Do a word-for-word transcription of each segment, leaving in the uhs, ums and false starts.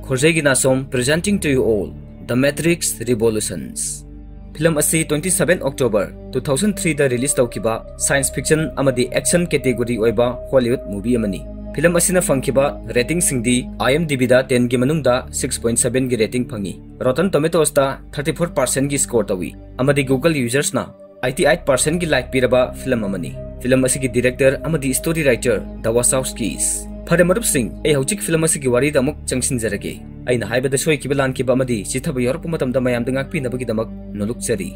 ꯈꯣꯔꯖꯩꯒꯤ ꯅꯥꯁꯣꯝ, presenting to you all The Matrix Revolutions꯫ Film ꯑꯁꯤ twenty seven October two thousand three ꯗ release ꯇꯧꯈꯤꯕ science fiction ꯑꯃꯗꯤ action category ꯑꯣꯏꯕ Hollywood movie ꯑꯃꯅꯤ꯫ Film ꯑꯁꯤꯅ ꯐꯪꯈꯤꯕ rating ꯁꯤꯡꯗꯤ IMDb ꯗ ten ꯒꯤ ꯃꯅꯨꯡꯗ six point seven ꯒꯤ rating ꯐꯪꯉꯤ꯫ Rotten Tomatoes ꯇ thirty four percent ꯒꯤ score ꯇꯧꯏ ꯑꯃꯗꯤ Google users ꯅ eighty eight percent ꯒꯤ like ꯄꯤꯔꯕ ꯐꯤꯂꯝ ꯑꯃꯅꯤ꯫ ꯐꯤꯂꯝ ꯑꯁꯤꯒꯤ director ꯑꯃꯗꯤ story writer The Wachowskis꯫ ꯐꯔꯦ ꯃꯔꯨꯞꯁꯤꯡ, ꯑꯩ ꯍꯧꯖꯤꯛ ꯐꯤꯂꯝ ꯑꯁꯤꯒꯤ ꯋꯥꯔꯤꯗ ꯑꯃꯨꯛ ꯆꯪꯁꯤꯟꯖꯔꯒꯦ꯫ ꯑꯩꯅ ꯍꯥꯏꯕꯗ ꯁꯣꯏꯈꯤꯕ ꯂꯥꯟꯈꯤꯕ ꯑꯃꯗꯤ ꯆꯤꯊꯕ ꯌꯥꯎꯔꯛꯄ ꯃꯇꯝꯗ ꯃꯌꯥꯝꯗ ꯉꯥꯛꯄꯤꯅꯕꯒꯤꯗꯃꯛ ꯅꯣꯂꯨꯛꯆꯔꯤ꯫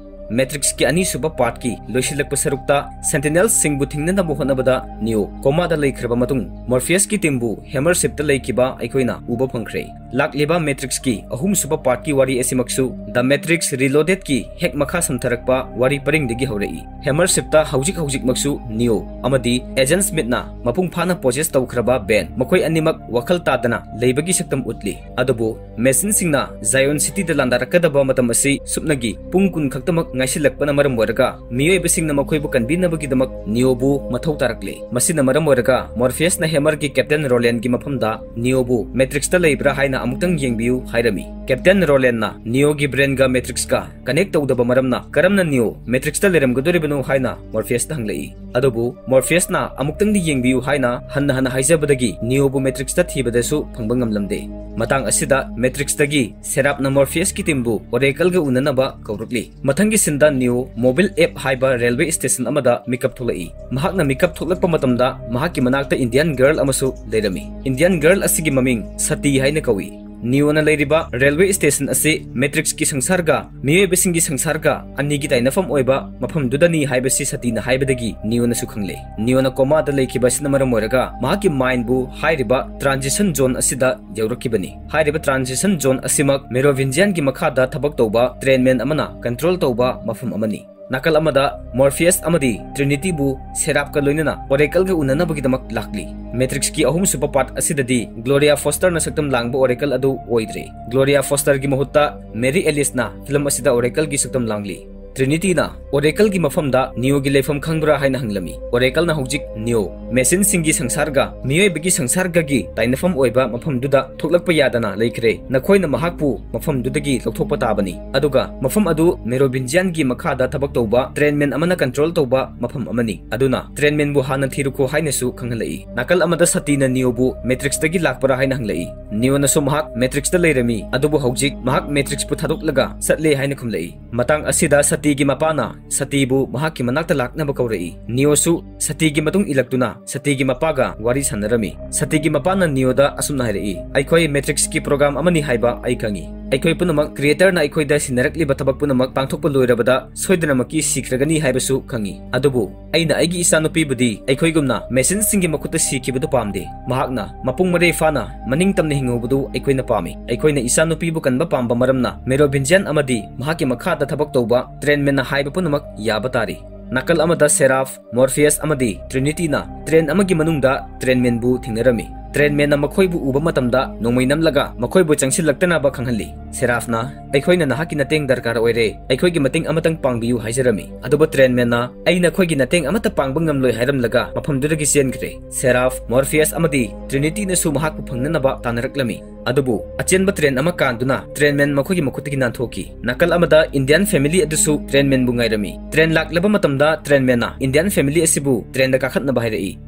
Matrix ꯀꯤ ꯑꯅꯤꯁꯨꯕ part ꯀꯤ ꯂꯣꯏꯁꯤꯜꯂꯛꯄ ꯁꯔꯨꯛꯇ Sentinels ꯁꯤꯡꯕꯨ ꯊꯤꯡꯅꯅꯕ ꯍꯣꯠꯅꯕꯗ Neo coma ꯗ ꯂꯩꯈ꯭ꯔꯕ ꯃꯇꯨꯡ, Morpheus ꯀꯤ team ꯕꯨ Hammer ship ꯇ ꯂꯩꯈꯤꯕ ꯑꯩꯈꯣꯏꯅ ꯎꯕ ꯐꯪꯈ꯭ꯔꯦ꯫ ꯂꯥꯛꯂꯤꯕ Matrix ꯀꯤ ꯑꯍꯨꯝꯁꯨꯕ part ꯀꯤ ꯋꯥꯔꯤ ꯑꯁꯤꯃꯛꯁꯨ The Matrix Reloaded ꯀꯤ ꯍꯦꯛ ꯃꯈꯥ ꯁꯝꯊꯔꯛꯄ ꯋꯥꯔꯤ ꯄꯔꯤꯡꯗꯒꯤ ꯍꯧꯔꯛꯏ꯫ Hammer ship ꯇ ꯍꯧꯖꯤꯛ ꯍꯧꯖꯤꯛꯃꯛꯁꯨ Neo ꯑꯃꯗꯤ Agent Smith ꯅ ꯃꯄꯨꯡ ꯐꯥꯅ possess ꯇꯧꯈ꯭ꯔꯕ Ben, ꯃꯈꯣꯏ ꯑꯅꯤꯃꯛ ꯋꯥꯈꯜ ꯇꯥꯗꯅ ꯂꯩꯕꯒꯤ ꯁꯛꯇꯝ ꯎꯠꯂꯤ꯫ ꯑꯗꯨꯕꯨ machine ꯁꯤꯡꯅ Zion City ꯗ ꯂꯥꯟꯗꯥꯔꯛꯀꯗꯕ ꯃꯇꯝ ꯑꯁꯤ ꯁꯨꯞꯅꯒꯤ ꯄꯨꯡ ꯀꯨꯟ ꯈꯛꯇꯃꯛ ꯉꯥꯏꯁꯤꯜꯂꯛꯄꯅ ꯃꯔꯝ ꯑꯣꯏꯔꯒ ꯃꯤꯑꯣꯏꯕꯁꯤꯡꯅ ꯃꯈꯣꯏꯕꯨ ꯀꯟꯕꯤꯅꯕꯒꯤꯗꯃꯛ Neo ꯕꯨ ꯃꯊꯧ ꯇꯥꯔꯛꯂꯦ꯫ ꯃꯁꯤꯅ ꯃꯔꯝ ꯑꯣꯏꯔꯒ Morpheus ꯅ Hammer ꯒꯤ Captain Roland ꯒꯤ ꯃꯐꯝꯗ Neo ꯕꯨ Matrix ꯇ ꯂꯩꯕ꯭ꯔꯥ ꯍꯥꯏꯅ ꯑꯃꯨꯛꯇꯪ ꯌꯦꯡꯕꯤꯌꯨ ꯍꯥꯏꯔꯝꯃꯤ꯫ Captain Roland ꯅ Neo ꯒꯤ brain ꯒ Matrix ꯀ connect ꯇꯧꯗꯕ ꯃꯔꯝꯅ ꯀꯔꯝꯅ Neo Matrix ꯇ ꯂꯩꯔꯝꯒꯗꯧꯔꯤꯕꯅꯣ ꯍꯥꯏꯅ Morpheus ꯇ ꯍꯪꯂꯛꯏ꯫ ꯑꯗꯨꯕꯨ Morpheus ꯅ ꯑꯃꯨꯛꯇꯪꯗꯤ ꯌꯦꯡꯕꯤꯌꯨ ꯍꯥꯏꯅ ꯍꯟꯅ ꯍꯟꯅ ꯍꯥꯏꯖꯕꯗꯒꯤ Neo ꯕꯨ Matrix ꯇ ꯊꯤꯕꯗꯁꯨ ꯐꯪꯕ ꯉꯝꯂꯝꯗꯦ꯫ ꯃꯇꯥꯡ ꯑꯁꯤꯗ Matrix ꯇꯒꯤ Seraph ꯅ Morpheus ꯀꯤ team ꯕꯨ Oracle ꯒ ꯎꯅꯅꯕ ꯀꯧꯔꯛꯂꯤ꯫ ꯃꯊꯪꯒꯤ scene ꯗ Neo Mobile App ꯍꯥꯏꯕ railway station ꯑꯃꯗ ꯃꯤꯀꯞ ꯊꯣꯛꯂꯛꯏ꯫ ꯃꯍꯥꯛꯅ ꯃꯤꯀꯞ ꯊꯣꯛꯂꯛꯄ ꯃꯇꯝꯗ ꯃꯍꯥꯛꯀꯤ ꯃꯅꯥꯛꯇ Indian girl ꯑꯃꯁꯨ ꯂꯩꯔꯝꯃꯤ꯫ Indian girl ꯑꯁꯤꯒꯤ ꯃꯃꯤꯡ ꯁꯇꯤ ꯍꯥꯏꯅ ꯀꯧꯏ꯫ Neo ꯅ ꯂꯩꯔꯤꯕ railway station ꯑꯁꯤ Matrix ꯀꯤ ꯁꯪꯁꯥꯔꯒ ꯃꯤꯑꯣꯏꯕꯁꯤꯡꯒꯤ ꯁꯪꯁꯥꯔꯒ ꯑꯅꯤꯒꯤ ꯇꯥꯏꯅꯐꯝ ꯑꯣꯏꯕ ꯃꯐꯝꯗꯨꯗꯅꯤ ꯍꯥꯏꯕꯁꯤ ꯁꯇꯤꯅ ꯍꯥꯏꯕꯗꯒꯤ Neo ꯅꯁꯨ ꯈꯪꯂꯦ꯫ Neo ꯅ coma ꯗ ꯂꯩꯈꯤꯕ ꯑꯁꯤꯅ ꯃꯔꯝ ꯑꯣꯏꯔꯒ ꯃꯍꯥꯛꯀꯤ mind ꯕꯨ ꯍꯥꯏꯔꯤꯕ transition zone ꯑꯁꯤꯗ ꯌꯧꯔꯛꯈꯤꯕꯅꯤ꯫ ꯍꯥꯏꯔꯤꯕ transition zone ꯑꯁꯤꯃꯛ Merovingian ꯒꯤ ꯃꯈꯥꯗ ꯊꯕꯛ ꯇꯧꯕ trainman ꯑꯃꯅ control ꯇꯧꯕ ꯃꯐꯝ ꯑꯃꯅꯤ꯫ ꯅꯥꯀꯜ ꯑꯃꯗ Morpheus ꯑꯃꯗꯤ Trinity ꯕꯨ Seraph ꯀ ꯂꯣꯏꯅꯅ Oracle ꯒ ꯎꯅꯅꯕꯒꯤꯗꯃꯛ ꯂꯥꯛꯂꯤ꯫ Matrix ꯀꯤ ꯑꯍꯨꯝꯁꯨꯕ part ꯑꯁꯤꯗꯗꯤ Gloria Foster ꯅ ꯁꯛꯇꯝ ꯂꯥꯡꯕ Oracle ꯑꯗꯨ ꯑꯣꯏꯗ꯭ꯔꯦ꯫ Gloria Foster ꯒꯤ ꯃꯍꯨꯠꯇ Mary Alice ꯅ ꯐꯤꯂꯝ ꯑꯁꯤꯗ Oracle ꯒꯤ ꯁꯛꯇꯝ ꯂꯥꯡꯂꯤ꯫ ꯇ꯭ꯔꯤꯅꯤꯇꯤꯅ ꯑꯣꯔꯦꯀꯜꯒꯤ ꯃꯐꯝꯗ ꯅꯤꯌꯣꯒꯤ ꯂꯩꯐꯝ ꯈꯪꯕ꯭ꯔꯥ ꯍꯥꯏꯅ ꯍꯪꯂꯝꯃꯤ꯫ ꯑꯣꯔꯦꯀꯜꯅ ꯍꯧꯖꯤꯛ ꯅꯤꯌꯣ ꯃꯦꯁꯤꯟꯁꯤꯡꯒꯤ ꯁꯪꯁꯥꯔꯒ ꯃꯤꯑꯣꯏꯕꯒꯤ ꯁꯪꯁꯥꯔꯒꯒꯤ ꯇꯥꯏꯅꯐꯝ ꯑꯣꯏꯕ ꯃꯐꯝꯗꯨꯗ ꯊꯣꯛꯂꯛꯄ ꯌꯥꯗꯅ ꯂꯩꯈ꯭ꯔꯦ꯫ ꯅꯈꯣꯏꯅ ꯃꯍꯥꯛꯄꯨ ꯃꯐꯝꯗꯨꯗꯒꯤ ꯂꯧꯊꯣꯛꯄ ꯇꯥꯕꯅꯤ꯫ ꯑꯗꯨꯒ ꯃꯐꯝ ꯑꯗꯨ ꯃꯦꯔꯣꯚꯤꯟꯖꯤꯌꯥꯟꯒꯤ ꯃꯈꯥꯗ ꯊꯕꯛ ꯇꯧꯕ ꯇ꯭ꯔꯦꯟꯃꯦꯟ ꯑꯃꯅ ꯀꯟꯇ꯭ꯔꯣꯜ ꯇꯧꯕ ꯃꯐꯝ ꯑꯃꯅꯤ꯫ ꯑꯗꯨꯅ ꯇ꯭ꯔꯦꯟꯃꯦꯟꯕꯨ ꯍꯥꯟꯅ ꯊꯤꯔꯨꯀꯣ ꯍꯥꯏꯅꯁꯨ ꯈꯪꯍꯜꯂꯛꯏ꯫ ꯅꯥꯀꯜ ꯑꯃꯗ ꯁꯇꯤꯅ ꯅꯤꯌꯣꯕꯨ ꯃꯦꯇ꯭ꯔꯤꯛꯁꯇꯒꯤ ꯂꯥꯛꯄ꯭ꯔꯥ ꯍꯥꯏꯅ ꯍꯪꯂꯛꯏ꯫ ꯅꯤꯌꯣꯅꯁꯨ ꯃꯍꯥꯛ ꯃꯦꯇ꯭ꯔꯤꯛꯁꯇ ꯂꯩꯔꯝꯃꯤ, ꯑꯗꯨꯕꯨ ꯍꯧꯖꯤꯛ ꯃꯍꯥꯛ ꯃꯦꯇ꯭ꯔꯤꯛꯁꯄꯨ ꯊꯥꯗꯣꯛꯂꯒ ꯆꯠꯂꯦ ꯍꯥꯏꯅ ꯈꯨꯝꯂꯛꯏ꯫ ꯃꯇꯥꯡ ꯑꯁꯤꯗ ꯁꯇꯤꯒꯤ ꯃꯄꯥꯅ ꯁꯇꯤꯕꯨ ꯃꯍꯥꯛꯀꯤ ꯃꯅꯥꯛꯇ ꯂꯥꯛꯅꯕ ꯀꯧꯔꯛꯏ꯫ ꯅꯤꯌꯣꯁꯨ ꯁꯇꯤꯒꯤ ꯃꯇꯨꯡ ꯏꯜꯂꯛꯇꯨꯅ ꯁꯇꯤꯒꯤ ꯃꯄꯥꯒ ꯋꯥꯔꯤ ꯁꯥꯟꯅꯔꯝꯃꯤ꯫ ꯁꯇꯤꯒꯤ ꯃꯄꯥꯅ ꯅꯤꯌꯣꯗ ꯑꯁꯨꯝꯅ ꯍꯥꯏꯔꯛꯏ, "ꯑꯩꯈꯣꯏ ꯃꯦꯇ꯭ꯔꯤꯛꯁꯀꯤ ꯄ꯭ꯔꯣꯒ꯭ꯔꯥꯝ ꯑꯃꯅꯤ ꯍꯥꯏꯕ ꯑꯩ ꯈꯪꯏ꯫ ꯑꯩꯈꯣꯏ ꯄꯨꯝꯅꯃꯛ ꯀ꯭ꯔꯤꯌꯦꯇꯔꯅ ꯑꯩꯈꯣꯏꯗ ꯁꯤꯟꯅꯔꯛꯂꯤꯕ ꯊꯕꯛ ꯄꯨꯝꯅꯃꯛ ꯄꯥꯡꯊꯣꯛꯄ ꯂꯣꯏꯔꯕꯗ ꯁꯣꯏꯗꯅꯃꯛꯀꯤ ꯁꯤꯈ꯭ꯔꯒꯅꯤ ꯍꯥꯏꯕꯁꯨ ꯈꯪꯏ꯫ ꯑꯗꯨꯕꯨ ꯑꯩꯅ ꯑꯩꯒꯤ ꯏꯆꯥꯅꯨꯄꯤꯕꯨꯗꯤ ꯑꯩꯈꯣꯏꯒꯨꯝꯅ ꯃꯦꯁꯤꯟꯁꯤꯡꯒꯤ ꯃꯈꯨꯠꯇ ꯁꯤꯈꯤꯕꯗꯨ ꯄꯥꯝꯗꯦ꯫ ꯃꯍꯥꯛꯅ ꯃꯄꯨꯡ ꯃꯔꯩ ꯐꯥꯅ ꯃꯅꯤꯡ ꯇꯝꯅ ꯍꯤꯡꯍꯧꯕꯗꯨ ꯑꯩꯈꯣꯏꯅ ꯄꯥꯝꯃꯤ꯫ ꯑꯩꯈꯣꯏꯅ ꯏꯆꯥꯅꯨꯄꯤꯕꯨ ꯀꯟꯕ ꯄꯥꯝꯕ ꯃꯔꯝꯅ ꯃꯦꯔꯣꯚꯤꯟꯖꯤꯌꯥꯟ ꯑꯃꯗꯤ ꯃꯍꯥꯛꯀꯤ ꯃꯈꯥꯗ ꯊꯕꯛ ꯇꯧꯕ ꯇ꯭ꯔꯦꯟꯃꯦꯟꯅ ꯍꯥꯏꯕ ꯄꯨꯝꯅꯃꯛ ꯌꯥꯕ ꯇꯥꯔꯤ"꯫ ꯅꯥꯀꯜ ꯑꯃꯗ ꯁꯦꯔꯥꯐ, ꯃꯣꯔꯐꯤꯌꯁ ꯑꯃꯗꯤ ꯇ꯭ꯔꯤꯅꯤꯇꯤꯅ ꯇ꯭ꯔꯦꯟ ꯑꯃꯒꯤ ꯃꯅꯨꯡꯗ ꯇ꯭ꯔꯦꯟꯃꯦꯟꯕꯨ ꯊꯦꯡꯅꯔꯝꯃꯤ꯫ ꯇ꯭ꯔꯦꯟꯃꯦꯟꯅ ꯃꯈꯣꯏꯕꯨ ꯎꯕ ꯃꯇꯝꯗ ꯅꯣꯡꯃꯩ ꯅꯝꯂꯒ ꯃꯈꯣꯏꯕꯨ ꯆꯪꯁꯤꯜꯂꯛꯇꯅꯕ ꯈꯪꯍꯜꯂꯤ꯫ ꯁꯦꯔꯥꯐꯅ, "ꯑꯩꯈꯣꯏꯅ ꯅꯍꯥꯛꯀꯤ ꯃꯇꯦꯡ ꯗꯔꯀꯥꯔ ꯑꯣꯏꯔꯦ, ꯑꯩꯈꯣꯏꯒꯤ ꯃꯇꯦꯡ ꯑꯃꯇꯪ ꯄꯥꯡꯕꯤꯌꯨ" ꯍꯥꯏꯖꯔꯝꯃꯤ꯫ ꯑꯗꯨꯕꯨ ꯇ꯭ꯔꯦꯟꯃꯦꯟꯅ, "ꯑꯩ ꯅꯈꯣꯏꯒꯤ ꯃꯇꯦꯡ ꯑꯃꯠꯇ ꯄꯥꯡꯕ ꯉꯝꯂꯣꯏ" ꯍꯥꯏꯔꯝꯂꯒ ꯃꯐꯝꯗꯨꯗꯒꯤ ꯆꯦꯟꯈ꯭ꯔꯦ꯫ ꯁꯦꯔꯥꯐ, ꯃꯣꯔꯐꯤꯌꯁ ꯑꯃꯗꯤ ꯇ꯭ꯔꯤꯅꯤꯇꯤꯅꯁꯨ ꯃꯍꯥꯛꯄꯨ ꯐꯪꯅꯅꯕ ꯇꯥꯟꯅꯔꯛꯂꯝꯃꯤ꯫ ꯑꯗꯨꯕꯨ ꯑꯆꯦꯟꯕ ꯇ꯭ꯔꯦꯟ ꯑꯃ ꯀꯥꯟꯗꯨꯅ ꯇ꯭ꯔꯦꯟꯃꯦꯟ ꯃꯈꯣꯏꯒꯤ ꯃꯈꯨꯠꯇꯒꯤ ꯅꯥꯟꯊꯣꯛꯈꯤ꯫ ꯅꯥꯀꯜ ꯑꯃꯗ ꯏꯟꯗꯤꯌꯥꯟ ꯐꯦꯃꯤꯂꯤ ꯑꯗꯨꯁꯨ ꯇ꯭ꯔꯦꯟꯃꯦꯟꯕꯨ ꯉꯥꯏꯔꯝꯃꯤ꯫ ꯇ꯭ꯔꯦꯟ ꯂꯥꯛꯂꯕ ꯃꯇꯝꯗ ꯇ꯭ꯔꯦꯟꯃꯦꯟꯅ ꯏꯟꯗꯤꯌꯥꯟ ꯐꯦꯃꯤꯂꯤ ꯑꯁꯤꯕꯨ ꯇ꯭ꯔꯦꯟꯗ ꯀꯥꯈꯠꯅꯕ ꯍꯥꯏꯔꯛꯏ꯫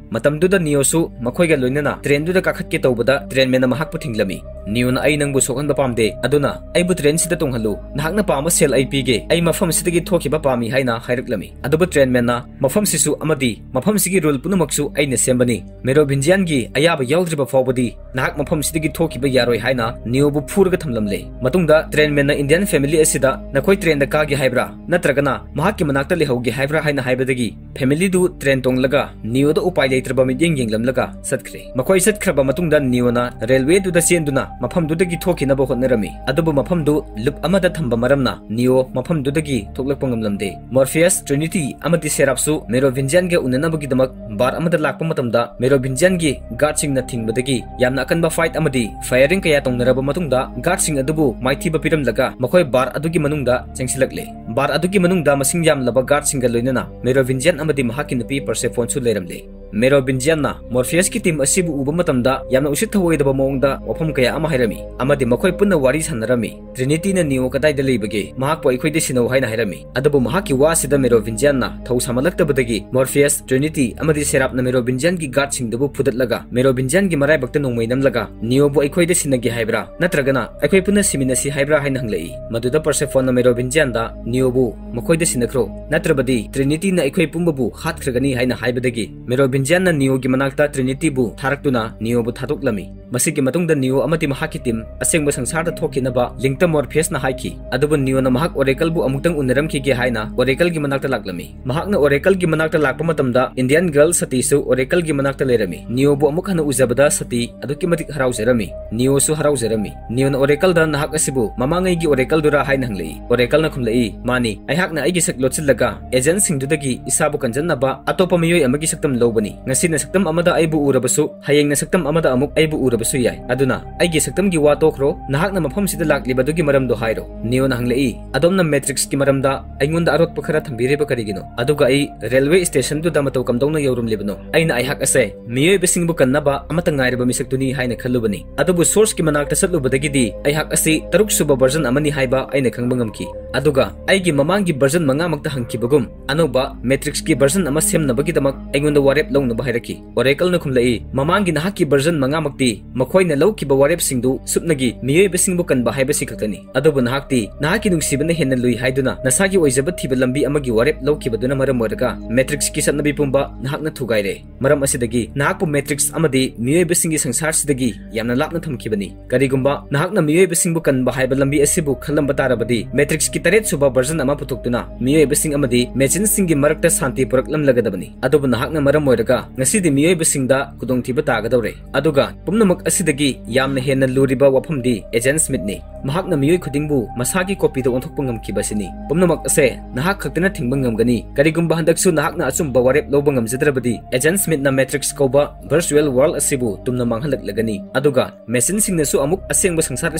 ꯃꯇꯝꯗꯨꯗ ꯅꯤꯌꯣꯁꯨ ꯃꯈꯣꯏꯒ ꯂꯣꯏꯅꯅ ꯇ꯭ꯔꯦꯟꯗꯨꯗ ꯀꯥꯈꯠꯀꯦ ꯇꯧꯕꯗ ꯇ꯭ꯔꯦꯟꯃꯦꯟꯅ ꯃꯍꯥꯛꯄꯨ ꯊꯤꯡꯂꯝꯃꯤ꯫ ꯅꯤꯌꯣꯅ, "ꯑꯩ ꯅꯪꯕꯨ ꯁꯣꯛꯍꯟꯕ ꯄꯥꯝꯗꯦ, ꯑꯗꯨꯅ ꯑꯩꯕꯨ ꯇ꯭ꯔꯦꯟꯁꯤꯗ ꯇꯣꯡꯍꯜꯂꯨ꯫ ꯅꯍꯥꯛꯅ ꯄꯥꯝꯕ ꯁꯦꯜ ꯑꯩ ꯄꯤꯒꯦ꯫ ꯑꯩ ꯃꯐꯝ ꯑꯁꯤꯗꯒꯤ ꯊꯣꯛꯈꯤꯕ ꯄꯥꯝꯃꯤ" ꯍꯥꯏꯅ ꯍꯥꯏꯔꯛꯂꯝꯃꯤ꯫ ꯑꯗꯨꯕꯨ ꯇ꯭ꯔꯦꯟꯃꯦꯟꯅ, "ꯃꯐꯝꯁꯤꯁꯨ ꯑꯃꯗꯤ ꯃꯐꯝꯁꯤꯒꯤ ꯔꯨꯜ ꯄꯨꯝꯅꯃꯛꯁꯨ ꯑꯩꯅ ꯁꯦꯝꯕꯅꯤ꯫ ꯃꯦꯔꯣꯚꯤꯟꯖꯤꯌꯥꯟꯒꯤ ꯑꯌꯥꯕ ꯌꯥꯎꯗ꯭ꯔꯤꯕ ꯐꯥꯎꯕꯗꯤ ꯅꯍꯥꯛ ꯃꯐꯝꯁꯤꯗꯒꯤ ꯊꯣꯛꯈꯤꯕ ꯌꯥꯔꯣꯏ" ꯍꯥꯏꯅ ꯅꯤꯌꯣꯕꯨ ꯐꯨꯔꯒ ꯊꯝꯂꯝꯂꯦ꯫ ꯃꯇꯨꯡꯗ ꯇ꯭ꯔꯦꯟꯃꯦꯟꯅ ꯏꯟꯗꯤꯌꯥꯟ ꯐꯦꯃꯤꯂꯤ ꯑꯁꯤꯗ, "ꯅꯈꯣꯏ ꯇ꯭ꯔꯦꯟꯗ ꯀꯥꯒꯦ ꯍꯥꯏꯕ꯭ꯔꯥ, ꯅꯠꯇ꯭ꯔꯒꯅ ꯃꯍꯥꯛꯀꯤ ꯃꯅꯥꯛꯇ ꯂꯩꯍꯧꯒꯦ ꯍꯥꯏꯕ꯭ꯔꯥ?" ꯍꯥꯏꯅ ꯍꯥꯏꯕꯗꯒꯤ ꯐꯦꯃꯤꯂꯤꯗꯨ ꯇ꯭ꯔꯦꯟ ꯇꯣꯡꯂꯒ ꯅꯤꯌꯣꯗ ꯎꯄꯥꯏ ꯂꯩꯇ꯭ꯔꯕ ꯃꯤꯠꯌꯦꯡ ꯌꯦꯡꯂꯝꯂꯒ ꯆꯠꯈ꯭ꯔꯦ꯫ ꯃꯈꯣꯏ ꯆꯠꯈ꯭ꯔꯕ ꯃꯇꯨꯡꯗ ꯅꯤꯌꯣꯅ ꯔꯦꯜꯋꯦꯗꯨꯗ ꯆꯦꯟꯗꯨꯅ ꯃꯐꯝꯗꯨꯗꯒꯤ ꯊꯣꯛꯈꯤꯅꯕ ꯍꯣꯠꯅꯔꯝꯃꯤ꯫ ꯑꯗꯨꯕꯨ ꯃꯐꯝꯗꯨ ꯂꯨꯞ ꯑꯃꯗ ꯊꯝꯕ ꯃꯔꯝꯅ ꯅꯤꯌꯣ ꯃꯐꯝꯗꯨꯗꯒꯤ ꯊꯣꯛꯂꯛꯄ ꯉꯝꯂꯝꯗꯦ꯫ ꯃꯣꯔꯐꯤꯌꯁ, ꯇ꯭ꯔꯤꯅꯤꯇꯤ ꯑꯃꯗꯤ ꯁꯦꯔꯥꯞꯁꯨ ꯃꯦꯔꯣꯚꯤꯟꯖꯤꯌꯥꯟꯒ ꯎꯅꯅꯕꯒꯤꯗꯃꯛ ꯕꯥꯔ ꯑꯃꯗ ꯂꯥꯛꯄ ꯃꯇꯝꯗ ꯃꯦꯔꯣꯚꯤꯟꯖꯤꯌꯥꯟꯒꯤ ꯒꯥꯔꯗꯁꯤꯡꯅ ꯊꯤꯡꯕꯗꯒꯤ ꯌꯥꯝꯅ ꯑꯀꯟꯕ ꯐꯥꯏꯠ ꯑꯃꯗꯤ ꯐꯥꯌꯔꯤꯡ ꯀꯌꯥ ꯇꯧꯅꯔꯕ ꯃꯇꯨꯡꯗ, guardꯁꯤꯡ ꯑꯗꯨꯕꯨ ꯃꯥꯏꯊꯤꯕ ꯄꯤꯔꯝꯂꯒ ꯃꯈꯣꯏ bar ꯑꯗꯨꯒꯤ ꯃꯅꯨꯡꯗ ꯆꯪꯁꯤꯜꯂꯛꯂꯦ꯫ Bar ꯑꯗꯨꯒꯤ ꯃꯅꯨꯡꯗ ꯃꯁꯤꯡ ꯌꯥꯝꯂꯕ guardꯁꯤꯡꯒ ꯂꯣꯏꯅꯅ Merovingian ꯑꯃꯗꯤ ꯃꯍꯥꯛꯀꯤ ꯅꯨꯄꯤ Persephoneꯁꯨ ꯂꯩꯔꯝꯂꯦ꯫ Merovingianꯅ Morpheusꯀꯤ team ꯑꯁꯤꯕꯨ ꯎꯕ ꯃꯇꯝꯗ ꯌꯥꯝꯅ ꯎꯁꯤꯠ ꯊꯑꯣꯏꯗꯕ ꯃꯑꯣꯡꯗ ꯋꯥꯐꯝ ꯀꯌꯥ ꯑꯃ ꯍꯥꯏꯔꯝꯃꯤ, ꯑꯃꯗꯤ ꯃꯈꯣꯏ ꯄꯨꯟꯅ ꯋꯥꯔꯤ ꯁꯥꯟꯅꯔꯝꯃꯤ꯫ Trinityꯅ Neo ꯀꯗꯥꯏꯗ ꯂꯩꯕꯒꯦ? ꯃꯍꯥꯛꯄꯨ ꯑꯩꯈꯣꯏꯗ ꯁꯤꯟꯅꯧ ꯍꯥꯏꯅ ꯍꯥꯏꯔꯝꯃꯤ꯫ ꯑꯗꯨꯕꯨ ꯃꯍꯥꯛꯀꯤ ꯋꯥ ꯑꯁꯤꯗ Merovingianꯅ ꯊꯧ ꯁꯥꯃꯜꯂꯛꯇꯕꯗꯒꯤ Morpheus, Trinity ꯑꯃꯗꯤ Seraphꯅ Merovingianꯒꯤ guardꯁꯤꯡꯗꯨꯕꯨ ꯐꯨꯗꯠꯂꯒ Merovingianꯒꯤ ꯃꯔꯥꯏꯕꯛꯇ ꯅꯣꯡꯃꯩ ꯅꯝꯂꯒ Neoꯕꯨ ꯑꯩꯈꯣꯏꯗ ꯁꯤꯟꯅꯒꯦ ꯍꯥꯏꯕ꯭ꯔꯥ, ꯅꯠꯇ꯭ꯔꯒꯅ ꯑꯩꯈꯣꯏ ꯄꯨꯟꯅ ꯁꯤꯃꯤꯟꯅꯁꯤ ꯍꯥꯏꯕ꯭ꯔꯥ ꯍꯥꯏꯅ ꯍꯪꯂꯛꯏ꯫ ꯃꯗꯨꯗ Persephoneꯅ Merovingianꯗ Neoꯕꯨ ꯃꯈꯣꯏꯗ ꯁꯤꯟꯅꯈ꯭ꯔꯣ, ꯅꯠꯇ꯭ꯔꯕꯗꯤ Trinityꯅ ꯑꯩꯈꯣꯏ ꯄꯨꯝꯕꯕꯨ ꯍꯥꯠꯈ꯭ꯔꯒꯅꯤ ꯍꯥꯏꯅ ꯍꯥꯏꯕꯗꯒꯤ Merovingianꯅ Neoꯒꯤ ꯃꯅꯥꯛꯇ Trinityꯕꯨ ꯊꯥꯔꯛꯇꯨꯅ Neoꯕꯨ ꯊꯥꯗꯣꯛꯂꯝꯃꯤ꯫ ꯃꯁꯤꯒꯤ ꯃꯇꯨꯡꯗ Neo ꯑꯃꯗꯤ ꯃꯍꯥꯛꯀꯤ team ꯑꯁꯦꯡꯕ ꯁꯪꯁꯥꯔꯗ ꯊꯣꯛꯈꯤꯅꯕ ꯂꯤꯡꯇ Morpheusꯅ ꯍꯥꯏꯈꯤ꯫ ꯑꯗꯨꯕꯨ Neoꯅ ꯃꯍꯥꯛ Oracleꯕꯨ ꯑꯃꯨꯛꯇꯪ ꯎꯅꯔꯝꯈꯤꯒꯦ ꯍꯥꯏꯅ Oracleꯒꯤ ꯃꯅꯥꯛꯇ ꯂꯥꯛꯂꯝꯃꯤ꯫ ꯃꯍꯥꯛꯅ Oracleꯒꯤ ꯃꯅꯥꯛꯇ ꯂꯥꯛꯄ ꯃꯇꯝꯗ Indian girl Satiꯁꯨ Oracleꯒꯤ ꯃꯅꯥꯛꯇ ꯂꯩꯔꯝꯃꯤ꯫ Neoꯕꯨ ꯑꯃꯨꯛ ꯍꯟꯅ ꯎꯖꯕꯗ Sati ꯑꯗꯨꯛꯀꯤ ꯃꯇꯤꯛ ꯍꯔꯥꯎꯖꯔꯝꯃꯤ꯫ Neoꯁꯨ ꯍꯔꯥꯎꯖꯔꯝꯃꯤ꯫ Neoꯅ Oracleꯗ ꯅꯍꯥꯛ ꯑꯁꯤꯕꯨ ꯃꯃꯥꯡꯉꯩꯒꯤ Oracleꯗꯨꯔꯥ ꯍꯥꯏꯅ ꯍꯪꯂꯛꯏ꯫ Oracleꯅ ꯈꯨꯝꯂꯛꯏ, ꯃꯥꯅꯤ, ꯑꯩꯍꯥꯛꯅ ꯑꯩꯒꯤ ꯁꯛ ꯂꯣꯠꯁꯤꯜꯂꯒ agentꯁꯤꯡꯗꯨꯗꯒꯤ ꯏꯁꯥꯕꯨ ꯀꯟꯖꯟꯅꯕ ꯑꯇꯣꯞꯄ ꯃꯤꯑꯣꯏ ꯑꯃꯒꯤ ꯁꯛꯇꯝ ꯂꯧꯕꯅꯤ꯫ ꯉꯁꯤꯅ ꯁꯛꯇꯝ ꯑꯃꯗ ꯑꯩꯕꯨ ꯎꯔꯕꯁꯨ, ꯍꯌꯦꯡꯅ ꯁꯛꯇꯝ ꯑꯃꯗ ꯑꯃꯨꯛ ꯑꯩꯕꯨ ꯎꯔꯕꯁꯨ ꯌꯥꯏ꯫ ꯑꯗꯨꯅ ꯑꯩꯒꯤ ꯁꯛꯇꯝꯒꯤ ꯋꯥ ꯇꯣꯛꯈ꯭ꯔꯣ, ꯅꯍꯥꯛꯅ ꯃꯐꯝꯁꯤꯗ ꯂꯥꯛꯂꯤꯕꯗꯨꯒꯤ ꯃꯔꯝꯗꯣ ꯍꯥꯏꯔꯣ꯫ Neoꯅ ꯍꯪꯂꯛꯏ, ꯑꯗꯣꯝꯅ Matrixꯀꯤ ꯃꯔꯝꯗ ꯑꯩꯉꯣꯟꯗ ꯑꯔꯣꯠꯄ ꯈꯔ ꯊꯝꯕꯤꯔꯤꯕ ꯀꯔꯤꯒꯤꯅꯣ? ꯑꯗꯨꯒ ꯑꯩ railway stationꯗꯨꯗ ꯃꯇꯧ ꯀꯝꯗꯧꯅ ꯌꯧꯔꯝꯂꯤꯕꯅꯣ? ꯑꯩꯅ ꯑꯩꯍꯥꯛ ꯑꯁꯦ ꯃꯤꯑꯣꯏꯕꯁꯤꯡꯕꯨ ꯀꯟꯅꯕ ꯑꯃꯠꯇ ꯉꯥꯏꯔꯕ ꯃꯤꯁꯛꯇꯨꯅꯤ ꯍꯥꯏꯅ ꯈꯜꯂꯨꯕꯅꯤ꯫ ꯑꯗꯨꯕꯨ Sourceꯀꯤ ꯃꯅꯥꯛꯇ ꯆꯠꯂꯨꯕꯗꯒꯤꯗꯤ ꯑꯩꯍꯥꯛ ꯑꯁꯤ ꯇꯔꯨꯛ ꯁꯨꯕ version ꯑꯃꯅꯤ ꯍꯥꯏꯕ ꯑꯩꯅ ꯈꯪꯕ ꯉꯝꯈꯤ꯫ ꯑꯗꯨꯒ ꯑꯩꯒꯤ ꯃꯃꯥꯡꯒꯤ version ꯃꯉꯥꯃꯛꯇ ꯍꯪꯈꯤꯕꯒꯨꯝ, ꯑꯅꯧꯕ Matrixꯀꯤ version ꯑꯃ ꯁꯦꯝꯅꯕꯒꯤꯗꯃꯛ ꯑꯩꯉꯣꯟꯗ ꯋꯥꯔꯦꯞ ꯂꯧꯅꯕ ꯍꯥꯏꯔꯛꯈꯤ꯫ Oracleꯅ ꯈꯨꯝꯂꯛꯏ, ꯃꯃꯥꯡꯒꯤ ꯅꯍꯥꯛꯀꯤ version ꯃꯉꯥꯃꯛꯇꯤ ꯃꯈꯣꯏꯅ ꯂꯧꯈꯤꯕ ꯋꯥꯔꯦꯞꯁꯤꯡꯗꯨ ꯁꯨꯞꯅꯒꯤ ꯃꯤꯑꯣꯏꯕꯁꯤꯡꯕꯨ ꯀꯟꯕ ꯍꯥꯏꯕꯁꯤ ꯈꯛꯇꯅꯤ꯫ ꯑꯗꯨꯕꯨ ꯅꯍꯥꯛꯇꯤ ꯅꯍꯥꯛꯀꯤ ꯅꯨꯡꯁꯤꯕꯅ ꯍꯦꯟꯅ ꯂꯨꯏ ꯍꯥꯏꯗꯨꯅ ꯅꯁꯥꯒꯤ ꯑꯣꯏꯖꯕ ꯊꯤꯕ ꯂꯝꯕꯤ ꯑꯃꯒꯤ ꯋꯥꯔꯦꯞ ꯂꯧꯈꯤꯕꯗꯨꯅ ꯃꯔꯝ ꯑꯣꯏꯔꯒ Matrixꯀꯤ ꯆꯠꯅꯕꯤ ꯄꯨꯝꯕ ꯅꯍꯥꯛꯅ ꯊꯨꯒꯥꯏꯔꯦ꯫ ꯃꯔꯝ ꯑꯁꯤꯗꯒꯤ ꯅꯍꯥꯛꯄꯨ Matrix ꯑꯃꯗꯤ ꯃꯤꯑꯣꯏꯕꯁꯤꯡꯒꯤ ꯁꯪꯁꯥꯔꯁꯤꯗꯒꯤ ꯌꯥꯝꯅ ꯂꯥꯞꯅ ꯊꯝꯈꯤꯕꯅꯤ꯫ ꯀꯔꯤꯒꯨꯝꯕ ꯅꯍꯥꯛꯅ ꯃꯤꯑꯣꯏꯕꯁꯤꯡꯕꯨ ꯀꯟꯕ ꯍꯥꯏꯕ ꯂꯝꯕꯤ ꯑꯁꯤꯕꯨ ꯈꯜꯂꯝꯕ ꯇꯥꯔꯕꯗꯤ, Matrixꯀꯤ ꯇꯔꯦꯠ ꯁꯨꯕ version ꯑꯃ ꯄꯨꯊꯣꯛꯇꯨꯅ ꯃꯤꯑꯣꯏꯕꯁꯤꯡ ꯑꯃꯗꯤ machineꯁꯤꯡꯒꯤ ꯃꯔꯛꯇ ꯁꯥꯟꯇꯤ ꯄꯨꯔꯛꯂꯝꯂꯒꯗꯕꯅꯤ꯫ ꯑꯗꯨꯕꯨ ꯅꯍꯥꯛꯅ ꯃꯔꯝ ꯑꯣꯏꯔꯒ ꯉꯁꯤꯗꯤ ꯃꯤꯑꯣꯏꯕꯁꯤꯡꯗ ꯈꯨꯗꯣꯡꯊꯤꯕ ꯇꯥꯒꯗꯧꯔꯦ꯫ ꯑꯗꯨꯒ ꯄꯨꯝꯅꯃꯛ ꯑꯁꯤꯗꯒꯤ ꯌꯥꯝꯅ ꯍꯦꯟꯅ ꯂꯨꯔꯤꯕ ꯋꯥꯐꯝꯗꯤ Agent Smithꯅꯤ꯫ ꯃꯍꯥꯛꯅ ꯃꯤꯑꯣꯏ ꯈꯨꯗꯤꯡꯕꯨ ꯃꯁꯥꯒꯤ copyꯗ ꯑꯣꯟꯊꯣꯛꯄ ꯉꯝꯈꯤꯕ ꯑꯁꯤꯅꯤ꯫ ꯄꯨꯝꯅꯃꯛ ꯑꯁꯦ ꯅꯍꯥꯛ ꯈꯛꯇꯅ ꯊꯤꯡꯕ ꯉꯝꯒꯅꯤ꯫ ꯀꯔꯤꯒꯨꯝꯕ ꯍꯟꯗꯛꯁꯨ ꯅꯍꯥꯛꯅ ꯑꯆꯨꯝꯕ ꯋꯥꯔꯦꯞ ꯂꯧꯕ ꯉꯝꯖꯗ꯭ꯔꯕꯗꯤ, Agent Smithꯅ Matrix ꯀꯧꯕ virtual world ꯑꯁꯤꯕꯨ ꯇꯨꯝꯅ ꯃꯥꯡꯍꯜꯂꯛꯂꯒꯅꯤ꯫ ꯑꯗꯨꯒ machineꯁꯤꯡꯅꯁꯨ ꯑꯃꯨꯛ ꯑꯁꯦꯡꯕ ꯁꯪꯁꯥꯔ